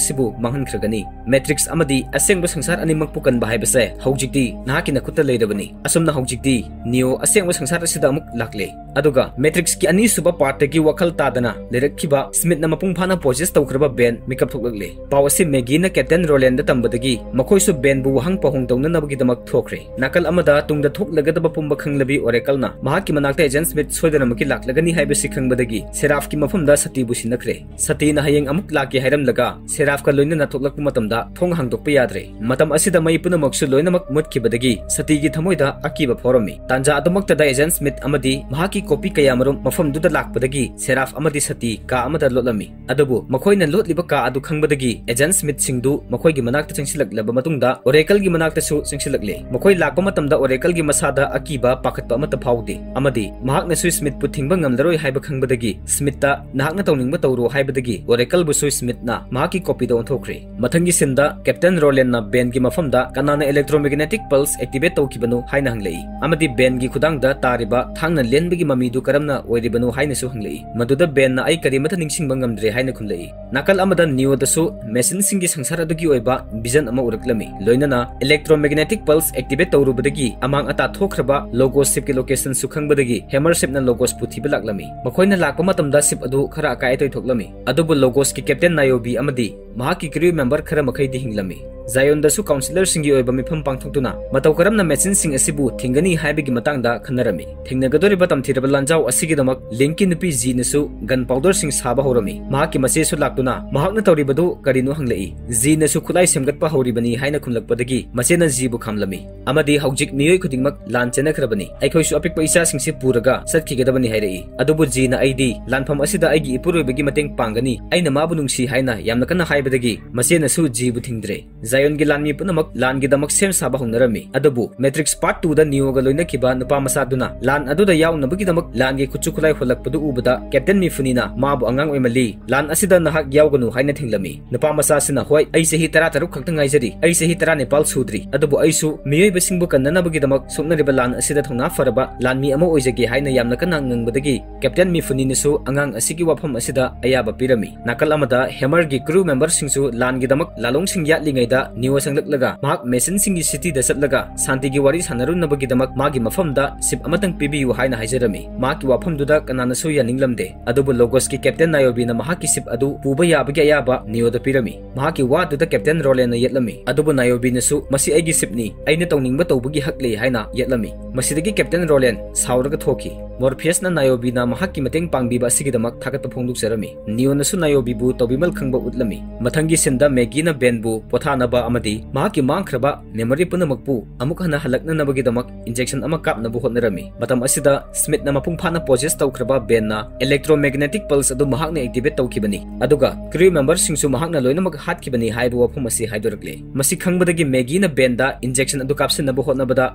ꯑꯁꯤꯕꯨ ꯃꯥꯡꯍꯟꯈ꯭ꯔꯒꯅꯤ꯫ Matrix ꯑꯃꯗꯤ ꯑꯁꯦꯡꯕ ꯁꯪꯁꯥꯔ ꯑꯅꯤꯃꯛꯄꯨ ꯀꯟꯕ ꯍꯥꯏꯕꯁꯦ ꯍꯧꯖꯤꯛꯇꯤ ꯅꯍꯥꯛꯀꯤ ꯅꯈꯨꯠꯇ ꯂꯩꯔꯕꯅꯤ꯫ ꯑꯁꯨꯝꯅ ꯍꯧꯖꯤꯛꯇꯤ Neo ꯑꯁꯦꯡꯕ ꯁꯪꯁꯥꯔ ꯑꯁꯤꯗ ꯑꯃꯨꯛ ꯂꯥꯛꯂꯦ꯫ ꯑꯗꯨꯒ Matrixꯀꯤ ꯑꯅꯤꯁꯨꯕ partꯇꯒꯤ ꯋꯥꯈꯜ ꯇꯥꯗꯅ ꯂꯩꯔꯛꯈꯤꯕ Smithꯅ ꯃꯄꯨꯡ ꯐꯥꯅ possess ꯇꯧꯈ꯭ꯔꯕ Ben ꯃꯤꯀꯞ ꯊꯣꯛꯂꯛꯂꯦ꯫ ꯄꯥꯎ ꯑꯁꯤ Maggieꯅ Captain Rolandꯗ ꯇꯝꯕꯗꯒꯤ ꯃꯈꯣꯏꯁꯨ Benꯕꯨ ꯋꯥꯍꯪ ꯄꯥꯎꯍꯪ ꯇꯧꯅꯅꯕꯒꯤꯗꯃꯛ ꯊꯣꯛꯈ꯭ꯔꯦ꯫ ꯅꯥꯀꯜ ꯑꯃꯗ ꯇꯨꯡꯗ ꯊꯣꯛꯂꯒꯗꯕ ꯄꯨꯝꯕ ꯈꯪꯂꯕꯤ Oracleꯅ ꯃꯍꯥꯛꯀꯤ ꯃꯅꯥꯛꯇ Agent Smith ꯁꯣꯏꯗꯅꯃꯛꯀꯤ ꯂꯥꯛꯂꯒꯅꯤ ꯍꯥꯏꯕꯁꯤ ꯈꯪꯕꯗꯒꯤ Seraphꯀꯤ ꯃꯐꯝꯗ Satiꯕꯨ ꯁꯤꯟꯅꯈ꯭ꯔꯦ꯫ Satiꯅ ꯍꯌꯦꯡ ꯑꯃꯨꯛ ꯂꯥꯛꯀꯦ ꯍꯥꯏꯔꯝꯂꯒ Seraphꯀ ꯂꯣꯏꯅꯅ ꯊꯣꯛꯂꯛꯄ ꯃꯇꯝꯗ ꯊꯣꯡ ꯍꯥꯡꯗꯣꯛꯄ ꯌꯥꯗ꯭ꯔꯦ꯫ ꯃꯇꯝ ꯑꯁꯤꯗ ꯃꯩ ꯄꯨꯝꯅꯃꯛꯁꯨ ꯂꯣꯏꯅꯃꯛ ꯃꯨꯠꯈꯤꯕꯗꯒꯤ Satiꯒꯤ ꯊꯃꯣꯏꯗ ꯑꯀꯤꯕ ꯐꯥꯎꯔꯝꯃꯤ꯫ ꯇꯥꯟꯖꯥ ꯑꯗꯨꯃꯛꯇꯗ Agent Smith ꯑꯃꯗꯤ ꯃꯍꯥꯛꯀꯤ copy ꯀꯌꯥꯃꯔꯨꯝ ꯃꯐꯝꯗꯨꯗ ꯂꯥꯛꯄꯗꯒꯤ Seraph ꯑꯃꯗꯤ Sati ꯀꯥ ꯑꯃꯗ ꯂꯣꯠꯂꯝꯃꯤ꯫ ꯑꯗꯨꯕꯨ ꯃꯈꯣꯏꯅ ꯂꯣꯠꯂꯤꯕ ꯀꯥ ꯑꯗꯨ ꯈꯪꯕꯗꯒꯤ Agent Smithꯁꯤꯡꯗꯨ ꯃꯈꯣꯏꯒꯤ ꯃꯅꯥꯛꯇ ꯆꯪꯁꯤꯜꯂꯛꯂꯕ ꯃꯇꯨꯡꯗ Oracleꯒꯤ ꯃꯅꯥꯛꯇꯁꯨ ꯆꯪꯁꯤꯜꯂꯛꯂꯦ꯫ ꯃꯈꯣꯏ ꯂꯥꯛꯄ ꯃꯇꯝꯗ Oracleꯒꯤ ꯃꯁꯥꯗ ꯑꯀꯤꯕ ꯄꯥꯈꯠꯄ ꯑꯃꯠꯇ ꯐꯥꯎꯗꯦ ꯑꯃꯗꯤ ꯃꯍꯥꯛꯅꯁꯨ Smithꯄꯨ ꯊꯤꯡꯕ ꯉꯝꯂꯔꯣꯏ ꯍꯥꯏꯕ ꯈꯪꯕꯗꯒꯤ Smithꯇ ꯅꯍꯥꯛꯅ ꯇꯧꯅꯤꯡꯕ ꯇꯧꯔꯣ ꯍꯥꯏꯕꯗꯒꯤ Oracleꯕꯨꯁꯨ Smithꯅ ꯃꯍꯥꯛꯀꯤ copyꯗ ꯑꯣꯟꯊꯣꯛꯈ꯭ꯔꯦ꯫ ꯃꯊꯪꯒꯤ sceneꯗ Captain Rolandꯅ Benꯒꯤ ꯃꯐꯝꯗ ꯀꯅꯥꯅ electromagnetic pulse activate ꯇꯧꯈꯤꯕꯅꯣ ꯍꯥꯏꯅ ꯍꯪꯂꯛꯏ ꯑꯃꯗꯤ Benꯒꯤ ꯈꯨꯗꯥꯡꯗ ꯇꯥꯔꯤꯕ ꯊꯥꯡꯅ ꯂꯦꯟꯕꯒꯤ ꯃꯃꯤꯗꯨ ꯀꯔꯝꯅ ꯑꯣꯏꯔꯤꯕꯅꯣ ꯍꯥꯏꯅꯁꯨ ꯍꯪꯂꯛꯏ꯫ ꯃꯗꯨꯗ Benꯅ "ꯑꯩ ꯀꯔꯤꯃꯠꯇ ꯅꯤꯡꯁꯤꯡꯕ ꯉꯝꯗ꯭ꯔꯦ" ꯍꯥꯏꯅ ꯈꯨꯝꯂꯛꯏ꯫ ꯅꯥꯀꯜ ꯑꯃꯗ Neoꯗꯁꯨ machineꯁꯤꯡꯒꯤ ꯁꯪꯁꯥꯔ ꯑꯗꯨꯒꯤ ꯑꯣꯏꯕ vision ꯑꯃ ꯎꯔꯛꯂꯝꯃꯤ꯫ ꯂꯣꯏꯅꯅ electromagnetic pulse activate ꯇꯧꯔꯨꯕꯗꯒꯤ ꯑꯃꯥꯡ ꯑꯇꯥ ꯊꯣꯛꯈ꯭ꯔꯕ Logos shipꯀꯤ locationꯁꯨ ꯈꯪꯕꯗꯒꯤ Hammer shipꯅ Logosꯄꯨ ꯊꯤꯕ ꯂꯥꯛꯂꯝꯃꯤ꯫ ꯃꯈꯣꯏꯅ ꯂꯥꯛꯄ ꯃꯇꯝꯗ ship ꯑꯗꯨ ꯈꯔ ꯑꯀꯥꯏ ꯑꯇꯣꯏ ꯊꯣꯛꯂꯝꯃꯤ꯫ ꯑꯗꯨꯕꯨ Logosꯀꯤ Captain Niobe ꯑꯃꯗꯤ ꯃꯍꯥꯛꯀꯤ crew member ꯈꯔ ꯃꯈꯩꯗꯤ ꯍꯤꯡꯂꯝꯃꯤ꯫ Zionꯗꯁꯨ councillorꯁꯤꯡꯒꯤ ꯑꯣꯏꯕ ꯃꯤꯐꯝ ꯄꯥꯡꯊꯣꯛꯇꯨꯅ ꯃꯇꯧ ꯀꯔꯝꯅ machineꯁꯤꯡ ꯑꯁꯤꯕꯨ ꯊꯤꯡꯒꯅꯤ ꯍꯥꯏꯕꯒꯤ ꯃꯇꯥꯡꯗ ꯈꯟꯅꯔꯝꯃꯤ꯫ ꯊꯦꯡꯅꯒꯗꯧꯔꯤꯕ ꯇꯝꯊꯤꯔꯕ ꯂꯥꯟꯖꯥꯎ ꯑꯁꯤꯒꯤꯗꯃꯛ Linkꯀꯤ ꯅꯨꯄꯤ Zeenꯁꯨ gunpowderꯁꯤꯡ ꯁꯥꯕ ꯍꯧꯔꯝꯃꯤ꯫ ꯃꯍꯥꯛꯀꯤ ꯃꯆꯦꯁꯨ ꯂꯥꯛꯇꯨꯅ ꯃꯍꯥꯛꯅ ꯇꯧꯔꯤꯕꯗꯨ ꯀꯔꯤꯅꯣ ꯍꯪꯂꯛꯏ꯫ Zeenꯁꯨ ꯈꯨꯠꯂꯥꯏ ꯁꯦꯝꯒꯠꯄ ꯍꯧꯔꯤꯕꯅꯤ ꯍꯥꯏꯅ ꯈꯨꯝꯂꯛꯄꯗꯒꯤ ꯃꯆꯦꯅ Zeenꯕꯨ ꯈꯥꯝꯂꯝꯃꯤ ꯑꯃꯗꯤ "ꯍꯧꯖꯤꯛ ꯃꯤꯑꯣꯏ ꯈꯨꯗꯤꯡꯃꯛ ꯂꯥꯟ ꯆꯦꯟꯅꯈ꯭ꯔꯕꯅꯤ꯫ ꯑꯩꯈꯣꯏꯁꯨ ꯑꯄꯤꯛꯄ ꯏꯆꯥꯁꯤꯡꯁꯤ ꯄꯨꯔꯒ ꯆꯠꯈꯤꯒꯗꯕꯅꯤ" ꯍꯥꯏꯔꯛꯏ꯫ ꯑꯗꯨꯕꯨ Zeenꯅ "ꯑꯩꯗꯤ ꯂꯥꯟꯐꯝ ꯑꯁꯤꯗ ꯑꯩꯒꯤ ꯏꯄꯨꯔꯣꯏꯕꯒꯤ ꯃꯇꯦꯡ ꯄꯥꯡꯒꯅꯤ꯫ ꯑꯩꯅ ꯃꯥꯕꯨ ꯅꯨꯡꯁꯤ" ꯍꯥꯏꯅ ꯌꯥꯝꯅ ꯀꯟꯅ ꯍꯥꯏꯕꯗꯒꯤ ꯃꯆꯦꯅꯁꯨ Zeenꯕꯨ ꯊꯤꯡꯗ꯭ꯔꯦ꯫ ꯁꯥꯌꯣꯟꯒꯤ ꯂꯥꯟꯃꯤ ꯄꯨꯝꯅꯃꯛ ꯂꯥꯟꯒꯤꯗꯃꯛ ꯁꯦꯝ ꯁꯥꯕ ꯍꯧꯅꯔꯝꯃꯤ꯫ ꯑꯗꯨꯕꯨ Matrix Part two ꯗ Neo ꯒ ꯂꯣꯏꯅꯈꯤꯕ ꯅꯨꯄꯥ ꯃꯆꯥꯗꯨꯅ ꯂꯥꯟ ꯑꯗꯨꯗ ꯌꯥꯎꯅꯕꯒꯤꯗꯃꯛ ꯂꯥꯟꯒꯤ ꯈꯨꯠꯁꯨ ꯈꯨꯠꯂꯥꯏ ꯍꯣꯜꯂꯛꯄꯗꯨ ꯎꯕꯗ Captain Mifune ꯅ ꯃꯥꯕꯨ "ꯑꯉꯥꯡ ꯑꯣꯏꯃꯜꯂꯤ, ꯂꯥꯟ ꯑꯁꯤꯗ ꯅꯍꯥꯛ ꯌꯥꯎꯒꯅꯨ" ꯍꯥꯏꯅ ꯊꯤꯡꯂꯝꯃꯤ꯫ ꯅꯨꯄꯥ ꯃꯆꯥꯁꯤꯅ, "ꯍꯣꯏ, ꯑꯩ ꯆꯍꯤ ꯇꯔꯥ ꯇꯔꯨꯛ ꯈꯛꯇ ꯉꯥꯏꯖꯔꯤ, ꯑꯩ ꯆꯍꯤ ꯇꯔꯥ ꯅꯤꯄꯥꯜ ꯁꯨꯗ꯭ꯔꯤ, ꯑꯗꯨꯕꯨ ꯑꯩꯁꯨ ꯃꯤꯑꯣꯏꯕꯁꯤꯡꯕꯨ ꯀꯟꯅꯅꯕꯒꯤꯗꯃꯛ ꯁꯣꯛꯅꯔꯤꯕ ꯂꯥꯟ ꯑꯁꯤꯗ ꯊꯧꯅꯥ ꯐꯔꯕ ꯂꯥꯟꯃꯤ ꯑꯃ ꯑꯣꯏꯖꯒꯦ" ꯍꯥꯏꯅ ꯌꯥꯝꯅ ꯀꯟꯅ ꯉꯪꯕꯗꯒꯤ Captain Mifune ꯅꯁꯨ ꯑꯉꯥꯡ ꯑꯁꯤꯒꯤ ꯋꯥꯐꯝ ꯑꯁꯤꯗ ꯑꯌꯥꯕ ꯄꯤꯔꯝꯃꯤ꯫ ꯅꯥꯀꯜ ꯑꯃꯗ Hammer ꯒꯤ crew member ꯁꯤꯡꯁꯨ ꯂꯥꯟꯒꯤꯗꯃꯛ ꯂꯥꯂꯣꯡꯁꯤꯡ ꯌꯥꯠꯂꯤꯉꯩꯗ Neo ꯆꯪꯂꯛꯂꯒ ꯃꯍꯥꯛ machine ꯁꯤꯡꯒꯤ city ꯗ ꯆꯠꯂꯒ ꯁꯥꯟꯇꯤꯒꯤ ꯋꯥꯔꯤ ꯁꯥꯟꯅꯔꯨꯅꯕꯒꯤꯗꯃꯛ ꯃꯥꯒꯤ ꯃꯐꯝꯗ ship ꯑꯃꯇꯪ ꯄꯤꯕꯤꯌꯨ ꯍꯥꯏꯅ ꯍꯥꯏꯖꯔꯝꯃꯤ꯫ ꯃꯍꯥꯛꯀꯤ ꯋꯥꯐꯝꯗꯨꯗ ꯀꯅꯥꯅꯁꯨ ꯌꯥꯅꯤꯡꯂꯝꯗꯦ꯫ ꯑꯗꯨꯕꯨ Logos ꯀꯤ Captain Niobe ꯅ ꯃꯍꯥꯛꯀꯤ ship ꯑꯗꯨ ꯄꯨꯕ ꯌꯥꯕꯒꯤ ꯑꯌꯥꯕ Neo ꯗ ꯄꯤꯔꯝꯃꯤ꯫ ꯃꯍꯥꯛꯀꯤ ꯋꯥꯗꯨꯗ Captain Roland ꯅ ꯌꯦꯠꯂꯝꯃꯤ꯫ ꯑꯗꯨꯕꯨ Niobe ꯅꯁꯨ "ꯃꯁꯤ ꯑꯩꯒꯤ ship ꯅꯤ, ꯑꯩꯅ ꯇꯧꯅꯤꯡꯕ ꯇꯧꯕꯒꯤ ꯍꯛ ꯂꯩ" ꯍꯥꯏꯅ ꯌꯦꯠꯂꯝꯃꯤ꯫ ꯃꯁꯤꯗꯒꯤ Captain Roland ꯁꯥꯎꯔꯒ ꯊꯣꯛꯈꯤ꯫ Morpheus ꯅ Niobe ꯅ ꯃꯍꯥꯛꯀꯤ ꯃꯇꯦꯡ ꯄꯥꯡꯕꯤꯕ ꯑꯁꯤꯒꯤꯗꯃꯛ ꯊꯥꯒꯠꯄ ꯐꯣꯡꯗꯣꯛꯆꯔꯝꯃꯤ꯫ Neo ꯅꯁꯨ Niobe ꯕꯨ ꯇꯧꯕꯤꯃꯜ ꯈꯪꯕ ꯎꯠꯂꯝꯃꯤ꯫ ꯃꯊꯪꯒꯤ scene ꯗ Maggie ꯅ Ben ꯕꯨ ꯄꯣꯊꯥꯅꯕ ꯑꯃꯗꯤ ꯃꯍꯥꯛꯀꯤ ꯃꯥꯡꯈ꯭ꯔꯕ memory ꯄꯨꯝꯅꯃꯛꯄꯨ ꯑꯃꯨꯛ ꯍꯟꯅ ꯍꯜꯂꯛꯅꯅꯕꯒꯤꯗꯃꯛ injection ꯑꯃ ꯀꯥꯞꯅꯕ ꯍꯣꯠꯅꯔꯝꯃꯤ꯫ ꯃꯇꯝ ꯑꯁꯤꯗ Smith ꯅ ꯃꯄꯨꯡ ꯐꯥꯅ possess ꯇꯧꯈ꯭ꯔꯕ Ben ꯅ electromagnetic pulse ꯑꯗꯨ ꯃꯍꯥꯛꯅ activate ꯇꯧꯈꯤꯕꯅꯤ, ꯑꯗꯨꯒ crew member ꯁꯤꯡꯁꯨ ꯃꯍꯥꯛꯅ ꯂꯣꯏꯅꯃꯛ ꯍꯥꯠꯈꯤꯕꯅꯤ ꯍꯥꯏꯕ ꯋꯥꯐꯝ ꯑꯁꯤ ꯍꯥꯏꯗꯣꯔꯛꯂꯦ꯫ ꯃꯁꯤ ꯈꯪꯕꯗꯒꯤ Maggie ꯅ Ben ꯗ injection ꯑꯗꯨ ꯀꯥꯞꯁꯤꯟꯅꯕ ꯍꯣꯠꯅꯕꯗ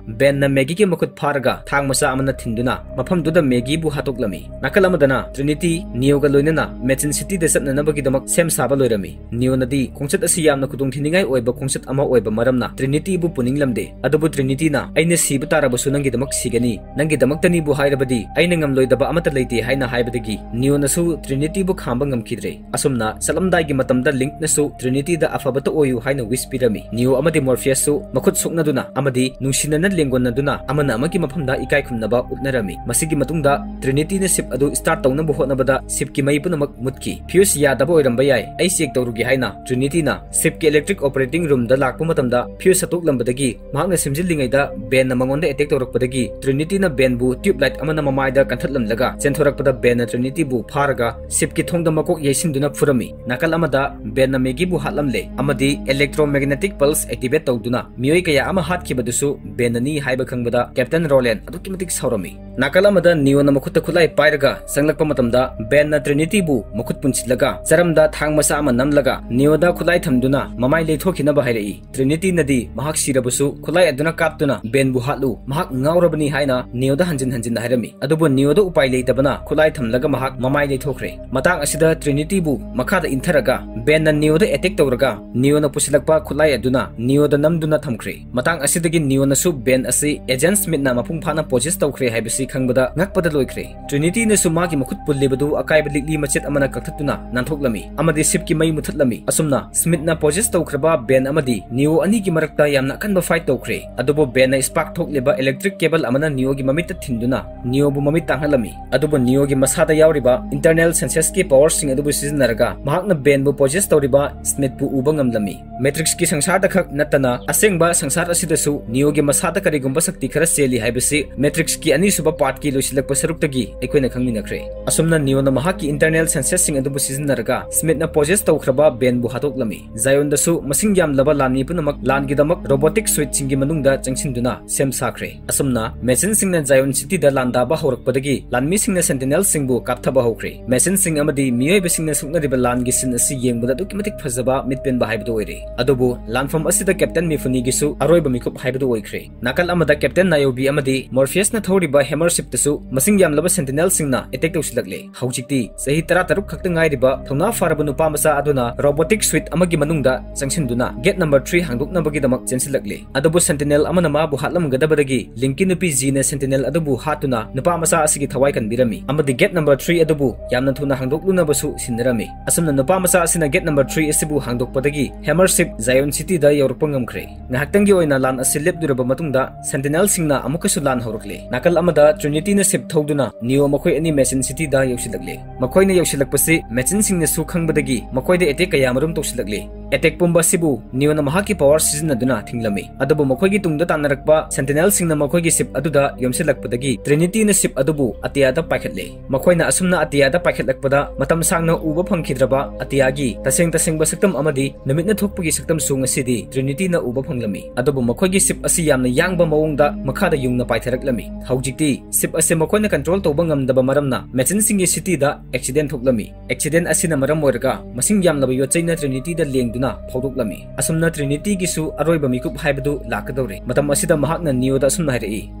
Ben ꯅ Maggie ꯒꯤ ꯃꯈꯨꯠ ꯐꯥꯔꯒ ꯊꯥꯡ ꯃꯆꯥ ꯑꯃꯅ ꯊꯤꯟꯗꯨꯅ ꯃꯐꯝꯗꯨꯗ Maggie ꯕꯨ ꯍꯥꯠꯇꯣꯛꯂꯝꯃꯤ꯫ ꯅꯥꯀꯜ ꯑꯃꯗꯅ Trinity Neo ꯒ ꯂꯣꯏꯅꯅ Machine City ꯗ ꯆꯠꯅꯅꯕꯒꯤꯗꯃꯛ ꯁꯦꯝ ꯁꯥꯕ ꯂꯣꯏꯔꯝꯃꯤ꯫ Neo ꯅꯗꯤ ꯈꯣꯡꯆꯠ ꯑꯁꯤ ꯌꯥꯝꯅ ꯈꯨꯗꯣꯡꯊꯤꯅꯤꯡꯉꯥꯏ ꯑꯣꯏꯕ ꯈꯣꯡꯆꯠ ꯑꯃ ꯑꯣꯏꯕ ꯃꯔꯝꯅ Trinity ꯕꯨ ꯄꯨꯅꯤꯡꯂꯝꯗꯦ꯫ ꯑꯗꯨꯕꯨ Trinity ꯅ "ꯑꯩꯅ ꯁꯤꯕ ꯇꯥꯔꯕꯁꯨ ꯅꯪꯒꯤꯗꯃꯛ ꯁꯤꯒꯅꯤ, ꯅꯪꯒꯤꯗꯃꯛꯇꯅꯤꯕꯨ ꯍꯥꯏꯔꯕꯗꯤ ꯑꯩꯅ ꯉꯝꯂꯣꯏꯗꯕ ꯑꯃꯠꯇ ꯂꯩꯇꯦ" ꯍꯥꯏꯅ ꯍꯥꯏꯕꯗꯒꯤ Neo ꯅꯁꯨ Trinity ꯕꯨ ꯈꯥꯝꯕ ꯉꯝꯈꯤꯗ꯭ꯔꯦ꯫ ꯑꯁꯨꯝꯅ ꯆꯠꯂꯝꯗꯥꯏꯒꯤ ꯃꯇꯝꯗ Link ꯅꯁꯨ Trinity ꯗ "ꯑꯐꯕꯇ ꯑꯣꯏꯌꯨ" ꯍꯥꯏꯅ wish ꯄꯤꯔꯝꯃꯤ꯫ Neo ꯑꯃꯗꯤ Morpheus ꯁꯨ ꯃꯈꯨꯠ ꯁꯣꯛꯅꯗꯨꯅ ꯑꯃꯗꯤ ꯅꯨꯡꯁꯤꯅꯅ ꯂꯦꯡꯒꯣꯟꯅꯗꯨꯅ ꯑꯃꯅ ꯑꯃꯒꯤ ꯃꯐꯝꯗ ꯏꯀꯥꯏ ꯈꯨꯝꯅꯕ ꯎꯠꯅꯔꯝꯃꯤ꯫ ꯃꯁꯤꯒꯤ ꯃꯇꯨꯡꯗ Trinity ꯅ ship ꯑꯗꯨ start ꯇꯧꯅꯕ ꯍꯣꯠꯅꯕꯗ ship ꯀꯤ ꯃꯩ ꯄꯨꯝꯅꯃꯛ ꯃꯨꯠꯈꯤ꯫ Fuse ꯌꯥꯗꯕ ꯑꯣꯏꯔꯝꯕ ꯌꯥꯏ, ꯑꯩ check ꯇꯧꯔꯨꯒꯦ ꯍꯥꯏꯅ Trinity ꯅ ship ꯀꯤ electric operating room ꯗ ꯂꯥꯛꯄ ꯃꯇꯝꯗ fuse ꯁꯠꯇꯣꯛꯂꯝꯕꯗꯒꯤ ꯃꯍꯥꯛꯅ ꯁꯦꯝꯖꯤꯜꯂꯤꯉꯩꯗ Ben ꯅ ꯃꯉꯣꯟꯗ attack ꯇꯧꯔꯛꯄꯗꯒꯤ Trinity ꯅ Ben ꯕꯨ tube light ꯑꯃꯅ ꯃꯃꯥꯏꯗ ꯀꯟꯊꯠꯂꯝꯂꯒ ꯆꯦꯟꯊꯣꯔꯛꯄꯗ Ben ꯅ Trinity ꯕꯨ ꯐꯥꯔꯒ ship ꯀꯤ ꯊꯣꯡꯗ ꯃꯀꯣꯛ ꯌꯩꯁꯤꯟꯗꯨꯅ ꯐꯨꯔꯝꯃꯤ꯫ ꯅꯥꯀꯜ ꯑꯃꯗ Ben ꯅ Maggie ꯕꯨ ꯍꯥꯠꯂꯝꯂꯦ ꯑꯃꯗꯤ electromagnetic pulse activate ꯇꯧꯗꯨꯅ ꯃꯤꯑꯣꯏ ꯀꯌꯥ ꯑꯃ ꯍꯥꯠꯈꯤꯕꯗꯨꯁꯨ Ben ꯅꯅꯤ ꯍꯥꯏꯕ ꯈꯪꯕꯗ Captain Roland ꯑꯗꯨꯛꯀꯤ ꯃꯇꯤꯛ ꯁꯥꯎꯔꯝꯃꯤ꯫ ꯅꯥꯀꯜ ꯑꯃꯗ ꯅꯤꯌꯣꯅ ꯃꯈꯨꯠꯇ ꯈꯨꯠꯂꯥꯏ ꯄꯥꯏꯔꯒ ꯆꯪꯂꯛꯄ ꯃꯇꯝꯗ, ꯕꯦꯟꯅ ꯇ꯭ꯔꯤꯅꯤꯇꯤꯕꯨ ꯃꯈꯨꯠ ꯄꯨꯟꯁꯤꯜꯂꯒ ꯆꯔꯝꯗ ꯊꯥꯡ ꯃꯆꯥ ꯑꯃ ꯅꯝꯂꯒ ꯅꯤꯌꯣꯗ ꯈꯨꯠꯂꯥꯏ ꯊꯝꯗꯨꯅ ꯃꯃꯥꯏ ꯂꯩꯊꯣꯛꯈꯤꯅꯕ ꯍꯥꯏꯔꯛꯏ꯫ ꯇ꯭ꯔꯤꯅꯤꯇꯤꯅꯗꯤ ꯃꯍꯥꯛ ꯁꯤꯔꯕꯁꯨ ꯈꯨꯠꯂꯥꯏ ꯑꯗꯨꯅ ꯀꯥꯞꯇꯨꯅ ꯕꯦꯟꯕꯨ ꯍꯥꯠꯂꯨ, ꯃꯍꯥꯛ ꯉꯥꯎꯔꯕꯅꯤ ꯍꯥꯏꯅ ꯅꯤꯌꯣꯗ ꯍꯟꯖꯤꯟ ꯍꯟꯖꯤꯟꯅ ꯍꯥꯏꯔꯝꯃꯤ꯫ ꯑꯗꯨꯕꯨ ꯅꯤꯌꯣꯗ ꯎꯄꯥꯏ ꯂꯩꯇꯕꯅ ꯈꯨꯠꯂꯥꯏ ꯊꯝꯂꯒ ꯃꯍꯥꯛ ꯃꯃꯥꯏ ꯂꯩꯊꯣꯛꯈ꯭ꯔꯦ꯫ ꯃꯇꯥꯡ ꯑꯁꯤꯗ ꯇ꯭ꯔꯤꯅꯤꯇꯤꯕꯨ ꯃꯈꯥꯗ ꯏꯟꯊꯔꯒ ꯕꯦꯟꯅ ꯅꯤꯌꯣꯗ ꯑꯦꯇꯦꯛ ꯇꯧꯔꯒ ꯅꯤꯌꯣꯅ ꯄꯨꯁꯤꯜꯂꯛꯄ ꯈꯨꯠꯂꯥꯏ ꯑꯗꯨꯅ ꯅꯤꯌꯣꯗ ꯅꯝꯗꯨꯅ ꯊꯝꯈ꯭ꯔꯦ꯫ ꯃꯇꯥꯡ ꯑꯁꯤꯗꯒꯤ ꯅꯤꯌꯣꯅꯁꯨ ꯕꯦꯟ ꯑꯁꯤ ꯑꯦꯖꯦꯟ ꯁ꯭ꯃꯤꯠꯅ ꯃꯄꯨꯡ ꯐꯥꯅ ꯄꯣꯖꯦꯁ ꯇꯧꯈ꯭ꯔꯦ ꯍꯥꯏꯕꯁꯤ ꯈꯪꯕꯗ ꯉꯛꯄꯗ ꯂꯣꯏꯈ꯭ꯔꯦ꯫ ꯇ꯭ꯔꯤꯅꯤꯇꯤꯅꯁꯨ ꯃꯥꯒꯤ ꯃꯈꯨꯠ ꯄꯨꯜꯂꯤꯕꯗꯨ ꯑꯀꯥꯏꯕ ꯂꯤꯛꯂꯤ ꯃꯆꯦꯠ ꯑꯃꯅ ꯀꯛꯊꯠꯇꯨꯅ ꯅꯥꯟꯊꯣꯛꯂꯝꯃꯤ ꯑꯃꯗꯤ ꯁꯤꯞꯀꯤ ꯃꯩ ꯃꯨꯊꯠꯂꯝꯃꯤ꯫ ꯑꯁꯨꯝꯅ ꯁ꯭ꯃꯤꯠꯅ ꯄꯣꯖꯦꯁ ꯇꯧꯈ꯭ꯔꯕ ꯕꯦꯟ ꯑꯃꯗꯤ ꯅꯤꯌꯣ ꯑꯅꯤꯒꯤ ꯃꯔꯛꯇ ꯌꯥꯝꯅ ꯑꯀꯟꯕ ꯐꯥꯏꯠ ꯇꯧꯈ꯭ꯔꯦ꯫ ꯑꯗꯨꯕꯨ ꯕꯦꯟꯅ ꯁ꯭ꯄꯥꯔꯛ ꯊꯣꯛꯂꯤꯕ ꯏꯂꯦꯛꯇ꯭ꯔꯤꯛ ꯀꯦꯕꯜ ꯑꯃꯅ ꯅꯤꯌꯣꯒꯤ ꯃꯃꯤꯠꯇ ꯊꯤꯟꯗꯨꯅ ꯅꯤꯌꯣꯕꯨ ꯃꯃꯤꯠ ꯇꯥꯡꯍꯜꯂꯝꯃꯤ꯫ ꯑꯗꯨꯕꯨ ꯅꯤꯌꯣꯒꯤ ꯃꯁꯥꯗ ꯌꯥꯎꯔꯤꯕ ꯏꯟꯇꯔꯅꯦꯜ ꯁꯦꯟꯁꯁꯀꯤ ꯄꯋꯔꯁꯤꯡ ꯑꯗꯨꯕꯨ ꯁꯤꯖꯤꯟꯅꯔꯒ ꯃꯍꯥꯛꯅ ꯕꯦꯟꯕꯨ ꯄꯣꯖꯦꯁ ꯇꯧꯔꯤꯕ ꯁ꯭ꯃꯤꯠꯄꯨ ꯎꯕ ꯉꯝꯂꯝꯃꯤ꯫ ꯃꯦꯇ꯭ꯔꯤꯛꯁꯀꯤ ꯁꯪꯁꯥꯔꯗ ꯈꯛ ꯅꯠꯇꯅ ꯑꯁꯦꯡꯕ ꯁꯪꯁꯥꯔ ꯑꯁꯤꯗꯁꯨ ꯅꯤꯌꯣꯒꯤ ꯃꯁꯥꯗ ꯀꯔꯤꯒꯨꯝꯕ ꯁꯛꯇꯤ ꯈꯔ ꯆꯦꯜꯂꯤ ꯍꯥꯏꯕꯁꯤ ꯃꯦꯇ꯭ꯔꯤꯛꯁꯀꯤ ꯑꯅꯤꯁꯨꯕ ꯄꯥꯔꯠꯀꯤ ꯂꯣꯏꯁꯤꯜꯂꯛꯄ ꯁꯔꯨꯛꯇꯒꯤ ꯑꯩꯈꯣꯏꯅ ꯈꯪꯃꯤꯟꯅꯈ꯭ꯔꯦ꯫ ꯑꯁꯨꯝꯅ ꯅꯤꯌꯣꯅ ꯃꯍꯥꯛꯀꯤ ꯏꯟꯇꯔꯅꯦꯜ ꯁꯦꯟꯁꯁꯁꯤꯡ ꯑꯗꯨꯕꯨ ꯁꯤꯖꯤꯟꯅꯔꯒ ꯁ꯭ꯃꯤꯠꯅ ꯄꯣꯖꯦꯁ ꯇꯧꯈ꯭ꯔꯕ ꯕꯦꯟꯕꯨ ꯍꯥꯠꯇꯣꯛꯂꯝꯃꯤ꯫ ꯖꯥꯌꯣꯟꯗꯁꯨ ꯃꯁꯤꯡ ꯌꯥꯝꯂꯕ ꯂꯥꯟꯃꯤ ꯄꯨꯝꯅꯃꯛ ꯂꯥꯟꯒꯤꯗꯃꯛ ꯔꯣꯕꯣꯇꯤꯛ ꯁꯨꯏꯠꯁꯤꯡꯒꯤ ꯃꯅꯨꯡꯗ ꯆꯪꯁꯤꯟꯗꯨꯅ ꯁꯦꯝ ꯁꯥꯈ꯭ꯔꯦ꯫ ꯑꯁꯨꯝꯅ ꯃꯦꯁꯤꯟꯁꯤꯡꯅ ꯖꯥꯌꯣꯟ ꯁꯤꯇꯤꯗ ꯂꯥꯟꯗꯥꯕ ꯍꯧꯔꯛꯄꯗꯒꯤ ꯂꯥꯟꯃꯤꯁꯤꯡꯅ ꯁꯦꯟꯇꯤꯅꯦꯜꯁꯤꯡꯕꯨ ꯀꯥꯞꯊꯕ ꯍꯧꯈ꯭ꯔꯦ꯫ ꯃꯦꯁꯤꯟꯁꯤꯡ ꯑꯃꯗꯤ ꯃꯤꯑꯣꯏꯕꯁꯤꯡꯅ ꯁꯣꯛꯅꯔꯤꯕ ꯂꯥꯟꯒꯤ ꯁꯤꯟ ꯑꯁꯤ ꯌꯦꯡꯕꯗ ꯑꯗꯨꯛꯀꯤ ꯃꯇꯤꯛ ꯐꯖꯕ ꯃꯤꯠ ꯄꯦꯟꯕ ꯍꯥꯏꯕꯗꯨ ꯑꯣꯏꯔꯦ꯫ ꯑꯗꯨꯕꯨ ꯂꯥꯟꯐꯝ ꯑꯁꯤꯗ ꯀꯦꯞꯇꯦꯟ ꯃꯤꯐꯨꯅꯤꯒꯤꯁꯨ ꯑꯔꯣꯏꯕ ꯃꯤꯀꯨꯞ ꯍꯥꯏꯕꯗꯨ ꯑꯣꯏꯈ꯭ꯔꯦ꯫ ꯅꯥꯀꯜ ꯑꯃꯗ ꯀꯦꯞꯇꯦꯟ ꯅꯥꯌꯣꯕꯤ ꯑꯃꯗꯤ ꯃꯣꯔꯐꯤꯌꯁꯅ ꯊꯧꯔꯤꯕ ꯍꯦꯃꯔ ꯁꯤꯞꯇꯁꯨ ꯃꯁꯤꯡ ꯌꯥꯝꯂꯕ ꯁꯦꯟꯇꯤꯅꯦꯜꯁꯤꯡꯅ ꯑꯦꯇꯦꯛ ꯇꯧꯁꯤꯜꯂꯛꯂꯦ꯫ ꯍꯧꯖꯤꯛꯇꯤ ꯆꯍꯤ ꯇꯔꯥ ꯇꯔꯨꯛ ꯈꯛꯇ ꯉꯥꯏꯔꯤꯕ ꯊꯧꯅꯥ ꯐꯔꯕ ꯅꯨꯄꯥ ꯃꯆꯥ ꯑꯗꯨꯅ ꯔꯣꯕꯣꯇꯤꯛ ꯁꯨꯏꯠ ꯑꯃꯒꯤ ꯃꯅꯨꯡꯗ ꯆꯪꯁꯤꯟꯗꯨꯅ ꯒꯦꯠ ꯅꯝꯕꯔ ꯊ꯭ꯔꯤ ꯍꯥꯡꯗꯣꯛꯅꯕꯒꯤꯗꯃꯛ ꯆꯦꯟꯁꯤꯜꯂꯛꯂꯦ꯫ ꯑꯗꯨꯕꯨ ꯁꯦꯟꯇꯤꯅꯦꯜ ꯑꯃꯅ ꯃꯥꯕꯨ ꯍꯥꯠꯂꯝꯒꯗꯕꯗꯒꯤ ꯂꯤꯡꯀꯤ ꯅꯨꯄꯤ ꯖꯤꯅ ꯁꯦꯟꯇꯤꯅꯦꯜ ꯑꯗꯨꯕꯨ ꯍꯥꯠꯇꯨꯅ ꯅꯨꯄꯥ ꯃꯆꯥ ꯑꯁꯤꯒꯤ ꯊꯋꯥꯏ ꯀꯟꯕꯤꯔꯝꯃꯤ ꯑꯃꯗꯤ ꯒꯦꯠ ꯅꯝꯕꯔ ꯊ꯭ꯔꯤ ꯑꯗꯨꯕꯨ ꯌꯥꯝꯅ ꯊꯨꯅ ꯍꯥꯡꯗꯣꯛꯂꯨꯅꯕꯁꯨ ꯁꯤꯟꯅꯔꯝꯃꯤ꯫ ꯑꯁꯨꯝꯅ ꯅꯨꯄꯥ ꯃꯆꯥ ꯑꯁꯤꯅ ꯒꯦꯠ ꯅꯝꯕꯔ ꯊ꯭ꯔꯤ ꯑꯁꯤꯕꯨ ꯍꯥꯡꯗꯣꯛꯄꯗꯒꯤ ꯍꯦꯃꯔ ꯁꯤꯞ ꯖꯥꯌꯣꯟ ꯁꯤꯇꯤꯗ ꯌꯧꯔꯛꯄ ꯉꯝꯈ꯭ꯔꯦ꯫ ꯉꯥꯏꯍꯥꯛꯇꯪꯒꯤ ꯑꯣꯏꯅ ꯂꯥꯟ ꯑꯁꯤ ꯂꯦꯞꯂꯨꯔꯕ ꯃꯇꯨꯡꯗ ꯁꯦꯟꯇꯤꯅꯦꯜꯁꯤꯡꯅ ꯑꯃꯨꯛꯀꯁꯨ ꯂꯥꯟ ꯍꯧꯔꯛꯂꯦ꯫ ꯅꯥꯀꯜ ꯑꯃꯗ ꯇ꯭ꯔꯤꯅꯤꯇꯤꯅ ꯁꯤꯞ ꯊꯧꯗꯨꯅ ꯅꯤꯌꯣ ꯃꯈꯣꯏ ꯑꯅꯤ ꯃꯦꯁꯤꯟ ꯁꯤꯇꯤꯗ ꯌꯧꯁꯤꯜꯂꯛꯂꯦ꯫ ꯃꯈꯣꯏꯅ ꯌꯧꯁꯤꯜꯂꯛꯄꯁꯤ ꯃꯦꯁꯤꯟꯁꯤꯡꯅꯁꯨ ꯈꯪꯕꯗꯒꯤ ꯃꯈꯣꯏꯗ ꯑꯦꯇꯦꯛ ꯀꯌꯥ ꯃꯔꯨꯝ ꯇꯧꯁꯤꯜꯂꯛꯂꯦ꯫ ꯑꯦꯇꯦꯛ ꯄꯨꯝꯕ ꯑꯁꯤꯕꯨ ꯅꯤꯌꯣꯅ ꯃꯍꯥꯛꯀꯤ ꯄꯋꯥꯔ ꯁꯤꯖꯤꯟꯅꯗꯨꯅ ꯊꯤꯡꯂꯝꯃꯤ꯫ ꯑꯗꯨꯕꯨ ꯃꯈꯣꯏꯒꯤ ꯇꯨꯡꯗ ꯇꯥꯟꯅꯔꯛꯄ ꯁꯦꯟꯇꯤꯅꯦꯜꯁꯤꯡꯅ ꯃꯈꯣꯏꯒꯤ ꯁꯤꯞ ꯑꯗꯨꯗ ꯌꯣꯝꯁꯤꯜꯂꯛꯄꯗꯒꯤ ꯇ꯭ꯔꯤꯅꯤꯇꯤꯅ ꯁꯤꯞ ꯑꯗꯨꯕꯨ ꯑꯇꯤꯌꯥꯗ ꯄꯥꯏꯈꯠꯂꯦ꯫ ꯃꯈꯣꯏꯅ ꯑꯁꯨꯝꯅ ꯑꯇꯤꯌꯥꯗ ꯄꯥꯏꯈꯠꯂꯛꯄꯗ ꯃꯇꯝ ꯁꯥꯡꯅ ꯎꯕ ꯐꯪꯈꯤꯗ꯭ꯔꯕ ꯑꯇꯤꯌꯥꯒꯤ ꯇꯁꯦꯡ ꯇꯁꯦꯡꯕ ꯁꯛꯇꯝ ꯑꯃꯗꯤ ꯅꯨꯃꯤꯠꯅ ꯊꯣꯛꯄꯒꯤ ꯁꯛꯇꯝꯁꯨ ꯉꯁꯤꯗꯤ ꯇ꯭ꯔꯤꯅꯤꯇꯤꯅ ꯎꯕ ꯐꯪꯂꯝꯃꯤ꯫ ꯑꯗꯨꯕꯨ ꯃꯈꯣꯏꯒꯤ ꯁꯤꯞ ꯑꯁꯤ ꯌꯥꯝꯅ ꯌꯥꯡꯕ ꯃꯑꯣꯡꯗ ꯃꯈꯥꯗ ꯌꯨꯡꯅ ꯄꯥꯏꯊꯔꯛꯂꯝꯃꯤ꯫ ꯍꯧꯖꯤꯛꯇꯤ ꯁꯤꯞ ꯑꯁꯤ ꯃꯈꯣꯏꯅ ꯀꯟꯇ꯭ꯔꯣꯜ ꯇꯧꯕ ꯉꯝꯗꯕ ꯃꯔꯝꯅ ꯃꯦꯆꯤꯟꯁꯤꯡꯒꯤ ꯁꯤꯇꯤꯗ ꯑꯦꯛꯁꯤꯗꯦꯟ ꯊꯣꯛꯂꯝꯃꯤ꯫ ꯑꯦꯛꯁꯤꯗꯦꯟ ꯑꯁꯤꯅ ꯃꯔꯝ ꯑꯣꯏꯔꯒ ꯃꯁꯤꯡ ꯌꯥꯝꯂꯕ ꯌꯣꯠꯆꯩꯅ ꯇ꯭ꯔꯤꯅꯤꯇꯤꯗ ꯂꯦꯡꯗꯨꯅ ꯐꯧꯗꯣꯛꯂꯝꯃꯤ꯫ ꯑꯁꯨꯝꯅ ꯇ꯭ꯔꯤꯅꯤꯇꯤꯒꯤꯁꯨ ꯑꯔꯣꯏꯕ ꯃꯤꯀꯨꯞ ꯍꯥꯏꯕꯗꯨ ꯂꯥꯛꯀꯗꯧꯔꯦ꯫ ꯃꯇꯝ ꯑꯁꯤꯗ ꯃꯍꯥꯛꯅ ꯅꯤꯌꯣꯗ ꯑꯁꯨꯝꯅ ꯍꯥꯏꯔꯛꯏ,